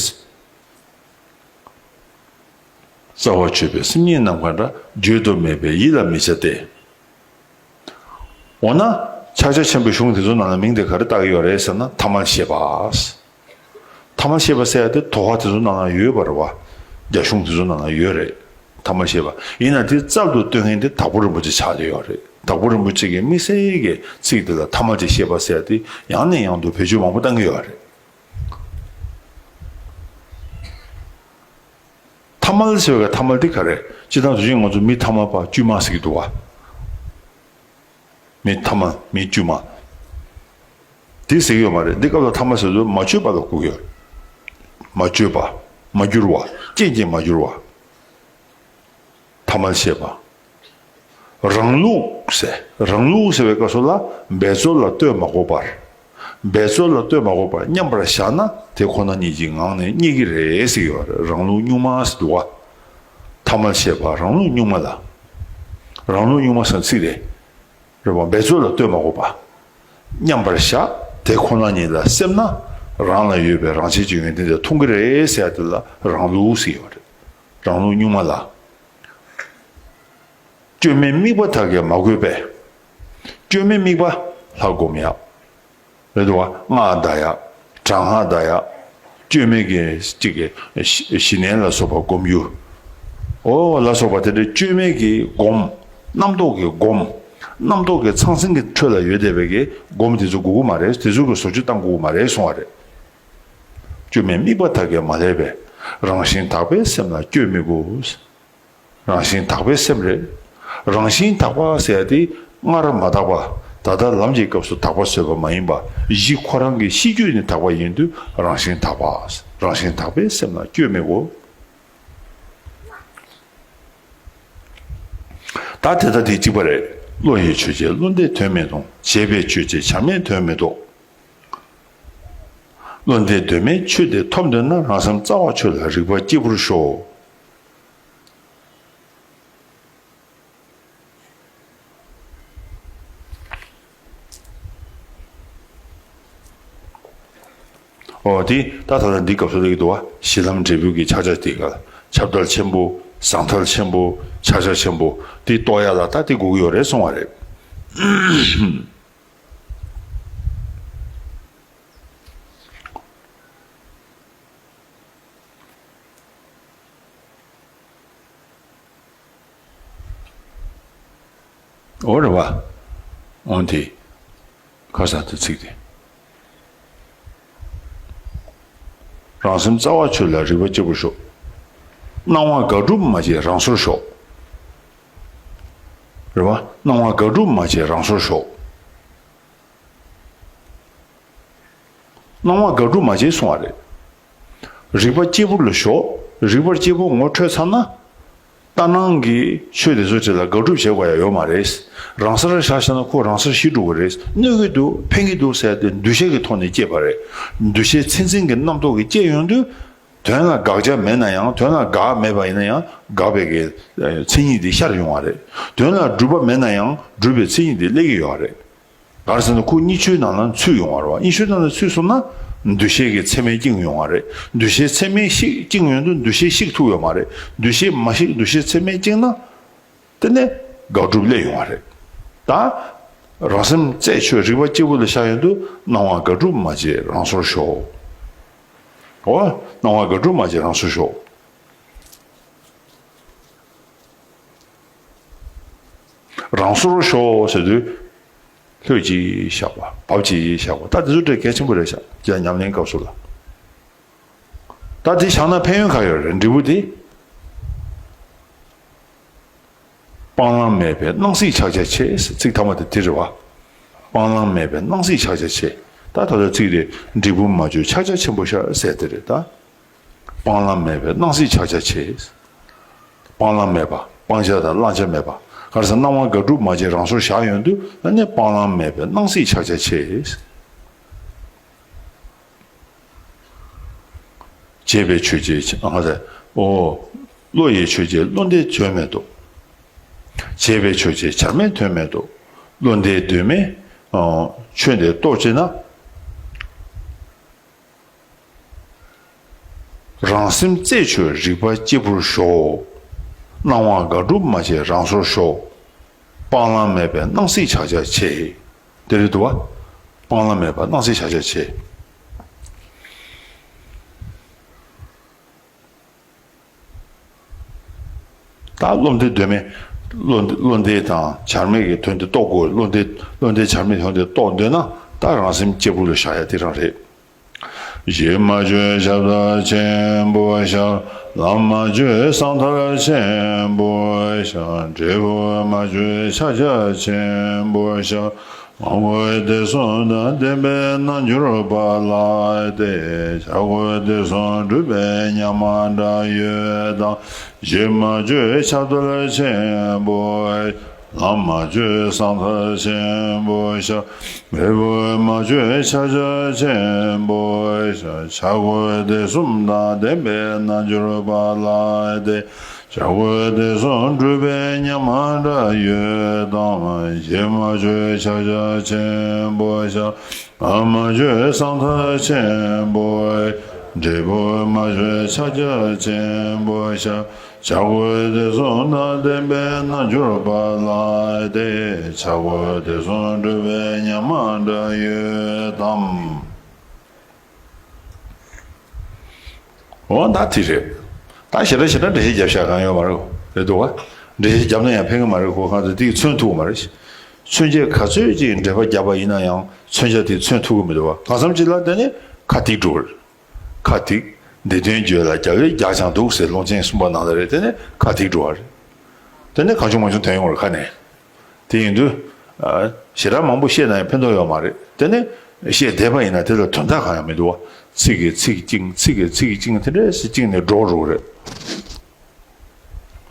རྩ་བ་ཆོད་པའི་སེམས་ཉིད་ནམ་མཁའ་འདྲ། བརྗོད་དུ་མེད་པས་ཡིད་ལ་མི་བྱ་སྟེ། འོ་ན་ཕྱག་རྒྱ་ཆེན་པོའི་གཞུང་དེ་ཚོ་ནང་ལ་མིང་དེ་ག་རེ་བཏགས་ཀྱི་ཡོད་རེད་ཟེར་ན། ཐ་མལ་ཤེས་པ། ཐ་མལ་ཤེས་པ་ཟེར་ཡ་དེ་དོ་ཧ་དེ་ཚོ་ནང་ལ་ཡོད་པ་རེད་བ། རྒྱ་གཞུང་དེ་ཚོ་ནང་ལ་ཡོད་རེད། ཐ་མལ་ཤེས་པ། ཡིན་ན་དེ་རྩལ་དུ་སྟོན་མཁན་དེ་དྭགས་པོ་རིན་པོ་ཆེ་ཆགས་བསྡད་ཡོད་རེད། དྭགས་པོ་རིན་པོ་ཆེ་གི་དམིགས་བསལ་གྱི་ཚིག་དེ་ལ་ཐ་མལ་གྱི་ཤེས་པ་ཟེར་ཡ་དེ་ཡང་ནས་ཡང་དུ་བེད་སྤྱོད་མང་པོ་བཏང་གི་ཡོད་རེད། ཐ་མལ་ཟེར་བའི་ཐ་མལ་དེ་ག་རེ། སྤྱིར་བཏང་དུ་ཅིག་ང་ཚོ་མི་ཐ་མལ་པ་དཀྱུས་མ་ཟེར་གྱི་འདུག་བ། མི་ཐ་མལ། མི་དཀྱུས་མ། དེ་ཟེར་གྱི་ཡོད་མ་རེད། འདི་སྐབས་ལ་ཐ་མལ་ཟེར་དུས་མ་བཅོས་པ་ལ་གོ་གི་ཡོད། མ་བཅོས་པ། མ་འགྱུར་བ། རྐྱེན་གྱིས་མ་འགྱུར་བ། ཐ་མལ་ཤེས་པ། རང་ལུགས་ཟེར། རང་ལུགས་ཟེར་བའི་སྐབས་སུ་ལ་འབད་རྩོལ་ལ་ལྟོས་མ་དགོས་པར། འབད་རྩོལ་ལ་ལྟོས་མ་དགོས་པར་མཉམ་པར་བཞག་ན་དེ་ཁོ་ན་ཉིད་ཀྱི་ངང་ནས་རྙེད་ཀྱི་རེད་ཟེར་གྱི་ཡོད་རེད། རང་ལུགས་གཉུག་མ་ཟེར་འདུག་བ། ཐ་མལ་ཤེས་པ་རང་ལུགས་གཉུག་མ་ལ། རང་ལུགས་གཉུག་མ་ཟེར་ཚིག་རེད། རེད་བ། འབད་རྩོལ་ལ་ལྟོས་མ་དགོས་པ། མཉམ་པར་བཞག་དེ་ཁོ་ན་ཉིད་ལ་སེམས་ན་རང་ལ་ཡོད་པའི་རང་ཆས་ཀྱི་ཡོན་ཏན་དེ་མཐོང་གི་རེད་ཟེར་ཡ་དེ་ལ་རང་ལུགས་ཟེར་ཡོད་རེད། རང་ལུགས་གཉུག་མ་ལ། བཅོས་མའི་དམིགས་པ་དག་གིས་མ་གོས་པས། བཅོས་མའི་དམིགས་པ་ལྷ་སྒོམ་ཡག་རེད་འདུག་བ། སྔགས་བཟླ་ཡག་དྲག་སྔགས་བཟླ་ཡག་བཅོས་མའི་གི་གཅིག་གི་ཞི་གནས་ལ་སོགས་པ་སྒོམ་རྒྱུ། འོ་ལ་སོགས་པ་དེ་འདྲའི་བཅོས་མའི་གི་སྒོམ། རྣམ་རྟོག་གི་སྒོམ། རྣམ་རྟོག་གི་ཚང་སེང་གི་ཁྲོད་ལ་ཡོད་བསྡད་པའི་གི་སྒོམ་དེ་ཚོ་དགོས་ཀྱི་མ་རེད། དེ་ཚོ་གི་བཟོ་བཅོས་བཏང་དགོས་ཀྱི་མ་རེད་གསུང་བ་རེད། བཅོས་མའི་དམིགས་པ་དག་གིས་མ་བསླད་པས། རང་བཞིན་དག་པའི་སེམས་ལ་བསྐྱོད་མི་དགོས། རང་བཞིན་དག་པའི་སེམས་རེད། རང་བཞིན་དག་པ་ཟེར་ཡ་དེ་སྔར་མ་དག་པ། ད་ལྟ་ལམ་གྱི་སྐབས་སུ་དག་པ་བཟོས་པ་མ་ཡིན་པ། གཞི་ཁོ་རང་གི་གཤིས་རྒྱུད་ནས་དག་པ་ཡིན་དུས་རང་བཞིན་དག་པ། རང་བཞིན་དག་པའི་སེམས་ལ་བསྐྱོད་མི་དགོས། ད་དེ་ལྟ་དེ་གཅིག་པ་རེད། བློ་ཡི་ཆོས་ཅན་བློ་འདས་དོན་མི་མཐོང་། བྱས་པའི་ཆོས་ཅན་བྱར་མེད་དོན་མི་རྟོགས། བློ་འདས་གདོད་མའི་ཆོས་དེ་ཐོབ་འདོད་ན། རང་སེམས་རྩ་བ་ཆོས་ལ་རིག་པ་གཅིག་པུར་ཞོག། ཨོ་དེ་ད་ད་ལྟ་འདི་སྐབས་སུ་སླེབས་ཀྱི་འདུག་བ། གཞི་ལམ་འབྲས་བུ་གི་ཕྱག་རྒྱ་དེ་ག་ལ་ཁྱབ་བརྡལ་ཆེན་པོ། ཟང་ཐལ་ཆེན་པོ། ཕྱག་རྒྱ་ཆེན་པོ། དེ་རྟོགས་ཡ་ལ་ད་དེ་དགོས་ཀྱི་ཡོད་རེད་གསུང་བ་རེད། འོ་རེད་བ། འོན་ཏེ། ཁ་ས་དེ་ཚིག་དེ། རང་སེམས་རྩ་བ་ཆོས་ལ་རིག་པ་གཅིག་པུར་ཞོག། སྣང་བ་དགག་སྒྲུབ་མ་བྱེད་རང་སོར་ཞོག། རེད་བ། སྣང་བ་དགག་སྒྲུབ་མ་བྱེད་རང་སོར་ཞོག། སྣང་བ་དགག་སྒྲུབ་མ་བྱེད་གསུང་བ་རེད། རིག་པ་གཅིག་པུ་ལ་ཞོག། རིག་པ་གཅིག་པུ་ངོ་འཕྲོད་ཚར་ན། ལྟར་སྣང་གི་ཆོས་དེ་ཚོ་ཅིག་ལ་དགག་སྒྲུབ་བྱེད་དགོས་ཡ་ཡོད་མ་རེད། རང་སར་བཞག་བཞག་ན་ཁོ་རང་སར་ཞི་འགྲོ་གི་རེད། གནོད་ཀྱི་འདུག་ཕན་གྱི་འདུག་ཟེར་ཏེ་འདུ་ཤེས་ཀྱི་ཐོག་ནས་སྐྱེས་པ་རེད། འདུ་ཤེས་མཚན་འཛིན་གྱི་རྣམ་རྟོག་གིས་སྐྱེས་ཡོང་དུས། དོན་ལ་དགག་བྱ་མེད་ན་ཡང་། དོན་ལ་དགག་མེད་པ་ཡིན་ན་ཡང་དགག་པའི་གི་མཚན་ཉིད་དེ་ཤར་ཡོང་བ་རེད། དོན་ལ་སྒྲུབ་པ་མེད་ན་ཡང་སྒྲུབ་པའི་མཚན་ཉིད་དེ་སླེབས་ཀྱི་ཡོད་རེད། ག་རེ་ཟེར་ན་ཁོ་གཉིས་ཆོས་ནང་ལ་ཚུད་ཡོང་བ་རེད་བ། གཉིས་ཆོས་ནང་ལ་ཚུད་སོང་ན་འདུ་ཤེས་ཀྱི་མཚན་མས་བཅིངས་ཡོང་བ་རེད། འདུ་ཤེས་མཚན་མས་ཤིག་བཅིངས་ཡོང་དུས་འདུ་ཤེས་ཤིག་ཐུབ་ཡོད་མ་རེད། འདུ་ཤེས་མ་ཤིག་འདུ་ཤེས་མཚན་མས་བཅིངས་ན། དེ་ནས་དགག་སྒྲུབ་སླེབས་ཡོང་བ་རེད། ད་རང་སེམས་རྩད་ཆོད་རིག་པ་གཅིག་པུ་ལ་བཞག་ཡོང་དུས་སྣང་བ་དགག་སྒྲུབ་མ་བྱེད་རང་སོར་ཞོག། འོ། སྣང་བ་དགག་སྒྲུབ་མ་བྱེད་རང་སོར་ཞོག། རང་སོར་ཞོག་ཟེར་དུས། ལྷོད་ཅིག་བཞག་པ། བབ་ཅིག་བཞག་པ། ད་དེ་ཚོ་དེ་གལ་ཆེན་པོ་རེད་ཤག་ཀྱ་ཉམས་ལེན་སྐབས་སུ་ལ། ད་དེ་བཞག་ན་ཕན་ཡོན་ག་ཡོད་རེད། འབྲས་བུ་དེ། སྤང་བླང་མེད་པའི་སྣང་སྲིད་ཕྱག་རྒྱ་ཆེ། ཚིག་ཐ་མ་དེ་དེ་རེད་བ། སྤང་བླང་མེད་པའི་སྣང་སྲིད་ཕྱག་རྒྱ་ཆེ། ད་ད་ལྟ་ཚིག་དེ་འབྲས་བུ་མ་བཅོས་ཕྱག་རྒྱ་ཆེན་པོ་ཤར་ཟེར་དེ་རེད་ད། སྤང་བླང་མེད་པའི་སྣང་སྲིད་ཕྱག་རྒྱ་ཆེ། སྤང་བླང་མེད་པ། སྤང་བྱ་དང་བླང་བྱ་མེད་པ། ག་རེ་ཟེར། སྣང་བ་དགག་སྒྲུབ་མ་བྱེད་རང་སོར་བཞག་ཡོང་དུས་ཨ་ནི་སྤང་བླང་མེད་པའི་སྣང་སྲིད་ཕྱག་རྒྱ་ཆེ། བྱས་པའི་ཆོས་ཅན། ཨ་ཧ་ཟེར། ཨོ། བློ་ཡི་ཆོས་ཅན་བློ་འདས་དོན་མེད་དོ། བྱས་པའི་ཆོས་ཅན་བྱར་མེད་དོན་མེད་དོ། བློ་འདས་གདོད་མའི་ཆོས་འདི་རྟོགས་ཅེ་ན། རང་སེམས་རྩད་ཆོད་རིག་པ་གཅིག་པུར་ཞོག། སྣང་བ་དགག་སྒྲུབ་མ་བྱེད་རང་སོར་ཞོག། སྤང་བླང་མེད་པའི་སྣང་སྲིད་ཕྱག་རྒྱ་ཆེ། དེ་རེད་འདུག་བ། སྤང་བླང་མེད་པ་སྣང་སྲིད་ཕྱག་རྒྱ་ཆེ། ད་བློ་འདས་གདོད་མའི། བློ་བློ་འདས་དང་བྱར་མེད་ཀྱི་དོན་དེ་རྟོགས་དགོས། བློ་འདས་བློ་འདས་བྱར་མེད་དོན་དེ་རྟོགས་འདོད་ན་ད་རང་སེམས་གཅིག་པུ་ལ་བཞག་ཡ་དེ་རང་རེད། གཞི་མ་བཅོས་ཁྱབ་བརྡལ་ཆེན་པོ་ཤར། ལམ་མ་བཅོས་ཟང་ཐལ་ཆེན་པོ་ཤར། འབྲས་བུ་མ་བཅོས་ཕྱག་རྒྱ་ཆེན་པོ་ཤར། མ་གོས་དད་གསུམ་དང་ལྡན་པའི་རྣལ་འབྱོར་པ་ལ་དེ། བྱ་གོས་དད་གསུམ་སྒྲུབ་པའི་ཉམས་མ་འདྲ་ཡོད་དམ། གཞི་མ་བཅོས་ཁྱབ་བརྡལ་ཆེན་པོ། ལམ་མ་བཅོས་ཟང་ཐལ་ཆེན་པོ་ཤར། འབྲས་བུ་མ་བཅོས་ཕྱག་རྒྱ་ཆེན་པོ་ཤར། བྱ་གོས་དད་གསུམ་དང་ལྡན་པའི་རྣལ་འབྱོར་པ་ལ་དེ། བྱ་གོས་དད་གསུམ་སྒྲུབ་པའི་ཉམས་མ་འདྲ་ཡོད་དམ། གཞི་མ་བཅོས་ཕྱག་རྒྱ་ཆེན་པོ་ཤར། ལམ་མ་བཅོས་ཟང་ཐལ་ཆེན་པོ། འབྲས་བུ་མ་བཅོས་ཕྱག་རྒྱ་ཆེན་པོ་ཤར། བྱ་གོས་དད་གསུམ་དང་ལྡན་པའི་རྣལ་འབྱོར་པ་ལ་དེ། བྱ་གོས་དད་གསུམ་སྒྲུབ་པའི་ཉམས་མ་འདྲ་ཡོད་དམ། འོ་ད་དེ་རེད། ད་ཞེ་དྲག་ཞེ་དྲག་འགྲེལ་བཤད་རྒྱབ་ཤག་གང་ཡོད་མ་རེད། རེད་འདུག་བ། འགྲེལ་བཤད་རྒྱབ་ན་ཡང་ཕན་གི་མ་རེད། ཁོ་གང་དུ་དེ་མཚོན་ཐུབ་གི་མ་རེད། མཚོན་བྱེད་ག་ཚོད་ཅིག་འགྲེལ་པ་རྒྱབ་པ་ཡིན་ན་ཡང་མཚོན་བྱ་དེ་མཚོན་ཐུབ་གི་མི་འདུག་བ། གང་འཚམ་ཅིག་ལ་དེ་ནི་ཁ་ཐིག་འགྲོ་གི་རེད། ཁ་ཐིག་འདི་དོན་བརྗོད་ལ་རྒྱབ་ཡོད་རྒྱག་བྱང་འདུག་ཟེར་ལུང་ཆེན་གསུམ་པ་ནང་ལ་རེད། དེ་ནི་ཁ་ཐིག་འགྲོ་བ་རེད། དེ་ནི་གང་བྱུང་མང་བྱུང་ཐོན་ཡོང་བར་ཁ་ནས། དེ་ཡིན་དུས། ཨ། ཞེ་དྲག་མང་པོ་བཤད་ན་ཡང་ཕན་ཐོགས་ཡོད་མ་རེད། དེ་ནི་བཤད་བསྡད་པ་ཡིན་ན་དེ་ལ་དོན་དག་གང་ཡང་མི་འདུག་བ། ཚིག་གིས་ཚིག་བཅིངས། ཚིག་གིས་ཚིག་བཅིངས། དེ་འདྲས་སེ་བཅིངས་ནས་འགྲོ་འགྲོ་གི་རེད།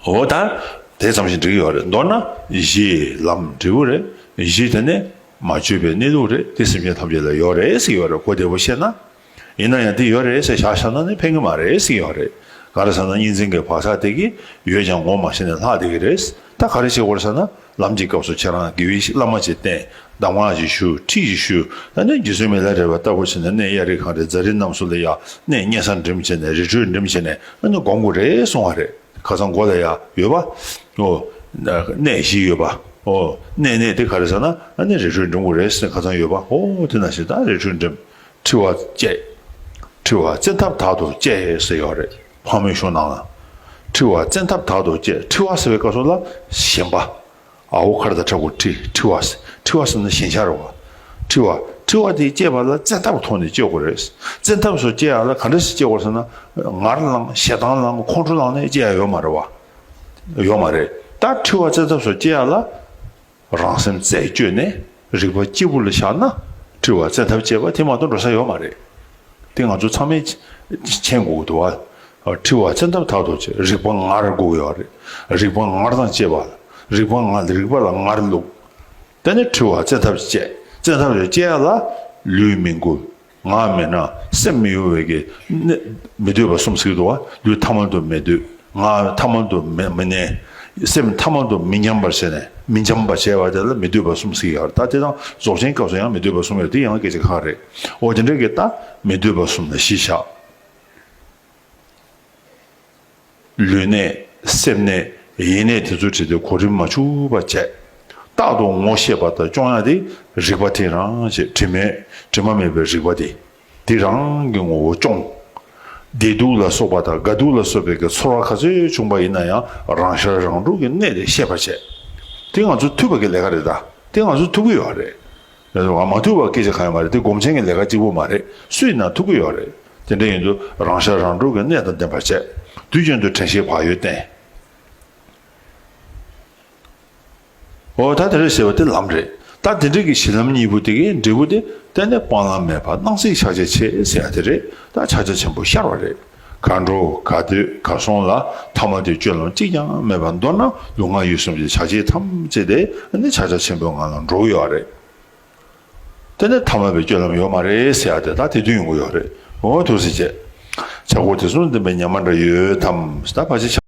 འོ་ད། དེ་ཙམ་ཞིག་འགྲིག་ཡོད་རེད། མདོར་ན་གཞི་ལམ་འབྲས་བུ་རེད། གཞི་དེ་ནི་མ་བཅོས་པའི་གནས་ལུགས་རེད། དེ་སེམས་ཅན་ཐམས་ཅད་ལ་ཡོད་རེད་ཟེར་ཡོད་རེད། གོ་བདེ་པོ་བཤད་ན། ཡིན་ན་ཡང་དེ་ཡོད་རེད་ཟེར་བཞག་བཞག་ན་ནི་ཕན་གི་མ་རེད་ཟེར་གི་ཡོད་རེད། ག་རེ་ཟེར་ན་གཉིས་འཛིན་གྱི་བག་ཆགས་དེ་གིས་ཡོད་ཀྱང་ངོ་མ་ཤེས་ནས་ལྷག་བསྡད་ཀྱི་རེད། ད་ག་རེ་བྱེད་དགོས་རེད་ཟེར་ན། ལམ་གྱི་སྐབས་སུ་ཁྱེད་རང་དགེ་བའི་བླ་མ་ཅིག་བསྟེན། གདམས་ངག་ཅིག་ཞུ། ཁྲིད་ཅིག་ཞུ། ད་ནི་རྗེ་བཙུན་མི་ལ་རས་པ་ལྟ་བུ་བྱས་ནས་གནས་གཡའ་རི་གངས་རི་རྫ་རི་རྣམས་སུ་ལ་ཡ་གནས་རྙེད་ས་འགྲིམ་བྱས་ནས་རི་ཁྲོད་འགྲིམ་བྱས་ནས་ཨ་ནི་སྒོམ་དགོས་རེད་གསུང་བ་རེད། ཁ་སང་མགོ་ལ་ཡ་ཡོད་པ། ཨོ། གནས་བཞི་ཡོད་པ། ཨོ། གནས་གནས་དེ་ག་རེ་ཟེར་ན་ཨ་ནི་རི་ཁྲོད་འགྲིམ་དགོས་རེད་ཟེར་ཁ་སང་ཡོད་པ། ཨོ་དེ་ནང་བཞིན་ད་རི་ཁྲོད་འགྲིམ། འཁྲི་བ་བཅད། འཁྲི་བ་བཙན་ཐབས་དག་ཏུ་བཅད་ཟེར་ཡོད་རེད། ཕག་མོའི་གཞུང་ནང་ལ། འཁྲི་བ་བཙན་ཐབས་དག་ཏུ་བཅད། འཁྲི་བ་ཟེར་བའི་སྐབས་སུ་ལ་ཞེན་པ། ཨ་འོ་ཁར་ད་ཁྲ་གུ་ཁྲི་འཁྲི་བ་ཟེར། འཁྲི་བ་ཟེར་ན་ཞེན་ཆགས་རེད་བ། འཁྲི་བ། འཁྲི་བ་དེ་བཅད་པ་ལ་བཙན་ཐབས་ཐོག་ནས་བཅད་དགོས་རེད། བཙན་ཐབས་སུ་བཅད་ཡ་ལ་ག་འདྲ་ཞིག་བཅད་དགོས་ཟེར་ན། ངར་ལངས་ཞེ་སྡང་ལངས་ཁོང་ཁྲོ་ལངས་ནས་བཅད་ཡ་ཡོད་མ་རེད་བ། ཡོད་མ་རེད། ད་འཁྲི་བ་བཙན་ཐབས་སུ་བཅད་ཡ་ལ། རང་སེམས་རྩད་གཅོད་ནས་རིག་པ་གཅིག་པུ་ལ་བཞག་ན། འཁྲི་བ་བཙན་ཐབས་བཅད་པ་དེ་མ་གཏོགས་འགྲོ་ས་ཡོད་མ་རེད། དེ་ང་ཚོ་ཚང་མས་མཁྱེན་དགོས་ཀྱི་འདུག་བ། འཁྲི་བ་བཙན་ཐབས་དག་ཏུ་བཅད། རིག་པ་ངར་དགོས་ཡོད་རེད། རིག་པ་ངར་དང་བཅས་པ། རིག་པ་ངར་རིག་པ་ལ་ངར་བླུགས། དེ་ནས་འཁྲི་བ་བཙན་ཐབས་བཅད། བཙན་ཐབས་བཅད་ཡ་ལ་ལུས་མི་འགུལ། ངག་མི་སྨྲ། སེམས་མི་གཡོ་བའི་གི་གནས་མི་སྡོད་པ་གསུམ་ཟེར་གྱི་འདུག་བ། ལུས་ཐ་མལ་དུ་མི་སྡོད། ངག་ཐ་མལ་དུ་མི་མི་གནས། སེམས་ཐ་མལ་དུ་མི་འཁྱམ་པར་བྱས་ནས་མི་འཁྱམ་པར་བྱས་པ་དེ་ལ་མི་སྡོད་པ་གསུམ་ཟེར་གྱི་ཡོད་རེད། ད་དེ་དང་རྫོགས་ཆེན་སྐབས་སུ་ཡང་མི་སྡོད་པ་གསུམ་ཡོད་དེ་ཡང་སྐད་ཆ་ཁག་རེད། འོ་དེ་འདྲ་གི་ད་མི་སྡོད་པ་གསུམ་ལ་གཞི་བཞག་ལུས་གནད། སེམས་གནད། ཡིད་གནད་དེ་ཚོ་བྲིས་ཏེ་གོ་རིམ་མ་འཆུག་པ་བྱས། རྟག་ཏུ་ངོ་ཤེས་པ་དང་སྐྱོང་ཡ་དེ་རིག་པ་དེ་རང་ཞེས་དྲི་མེད་དྲི་མ་མེད་པའི་རིག་པ་དེ། དེ་རང་གི་ངོ་བོ་སྐྱོང་། བདེ་སྡུག་ལ་སོགས་པ་དང་དགའ་སྡུག་ལ་སོགས་པའི་གི་ཚོར་བ་ག་ཚོད་བྱུང་པ་ཡིན་ན་ཡང་རང་ཤར་རང་གྲོལ་གྱི་གནད་དེ་ཤེས་པར་བྱས། དེ་ང་ཚོ་ཐུབ་པ་གི་ལས་ཀ་རེད་ད། དེ་ང་ཚོ་ཐུབ་ཀྱི་ཡོད་རེད། རེད་བ། མ་ཐུབ་པ་སྐད་ཆ་གང་ཡང་མ་རེད། དེ་སྒོམ་ཆེན་གྱི་ལས་ཀ་གཅིག་པུ་མ་རེད། སུ་ཡིན་ན་ཐུབ་ཀྱི་ཡོད་རེད། དེ་འདྲ་ཡིན་དུས་རང་ཤར་རང་གྲོལ་གྱི་གནད་དང་ལྡན་པར་བྱས། དུས་རྒྱུན་དུ་དྲན་ཤེས་བག་ཡོད་བསྟེན། འོ་ད་དེ་རེད་ཟེར་བ་དེ་ལམ་རེད། ད་དེ་འདྲ་གི་གཞི་ལམ་གཉིས་པོ་དེ་གའི་འབྲས་བུ་དེ་གཏན་ནས་སྤང་བླང་མེད་པར་སྣང་སྲིད་ཕྱག་རྒྱ་ཆེ་ཟེར་ཡ་དེ་རེད། ད་ཕྱག་རྒྱ་ཆེན་པོ་ཤར་བ་རེད། གར་འགྲོ་གར་སྡོད་གར་སོང་ལ་ཐ་མལ་དུ་སྤྱོད་ལམ་གཅིག་ཀྱང་མེད་པར་མདོར་ན་ལུས་ངག་ཡིད་གསུམ་གྱི་ཕྱག་རྒྱ་ཐམས་ཅད་དེ་ནི་ཕྱག་རྒྱ་ཆེན་པོའི་ངང་ལ་འགྲོ་གི་ཡོད་རེད། དེ་ནི་ཐ་མལ་པའི་སྤྱོད་ལམ་ཡོད་མ་རེད་ཟེར་ཡ་དེ་ད་དེ་དུས་ཡོང་གི་ཡོད་རེད། འོ་ཐུགས་རྗེ་ཆེ། ཕྱྭ་འགུགས་དེ་གསུམ་ལྡན་པའི་ཉ་མ་འདྲ་ཡོད་དམ། ད་ཕལ་ཆེར།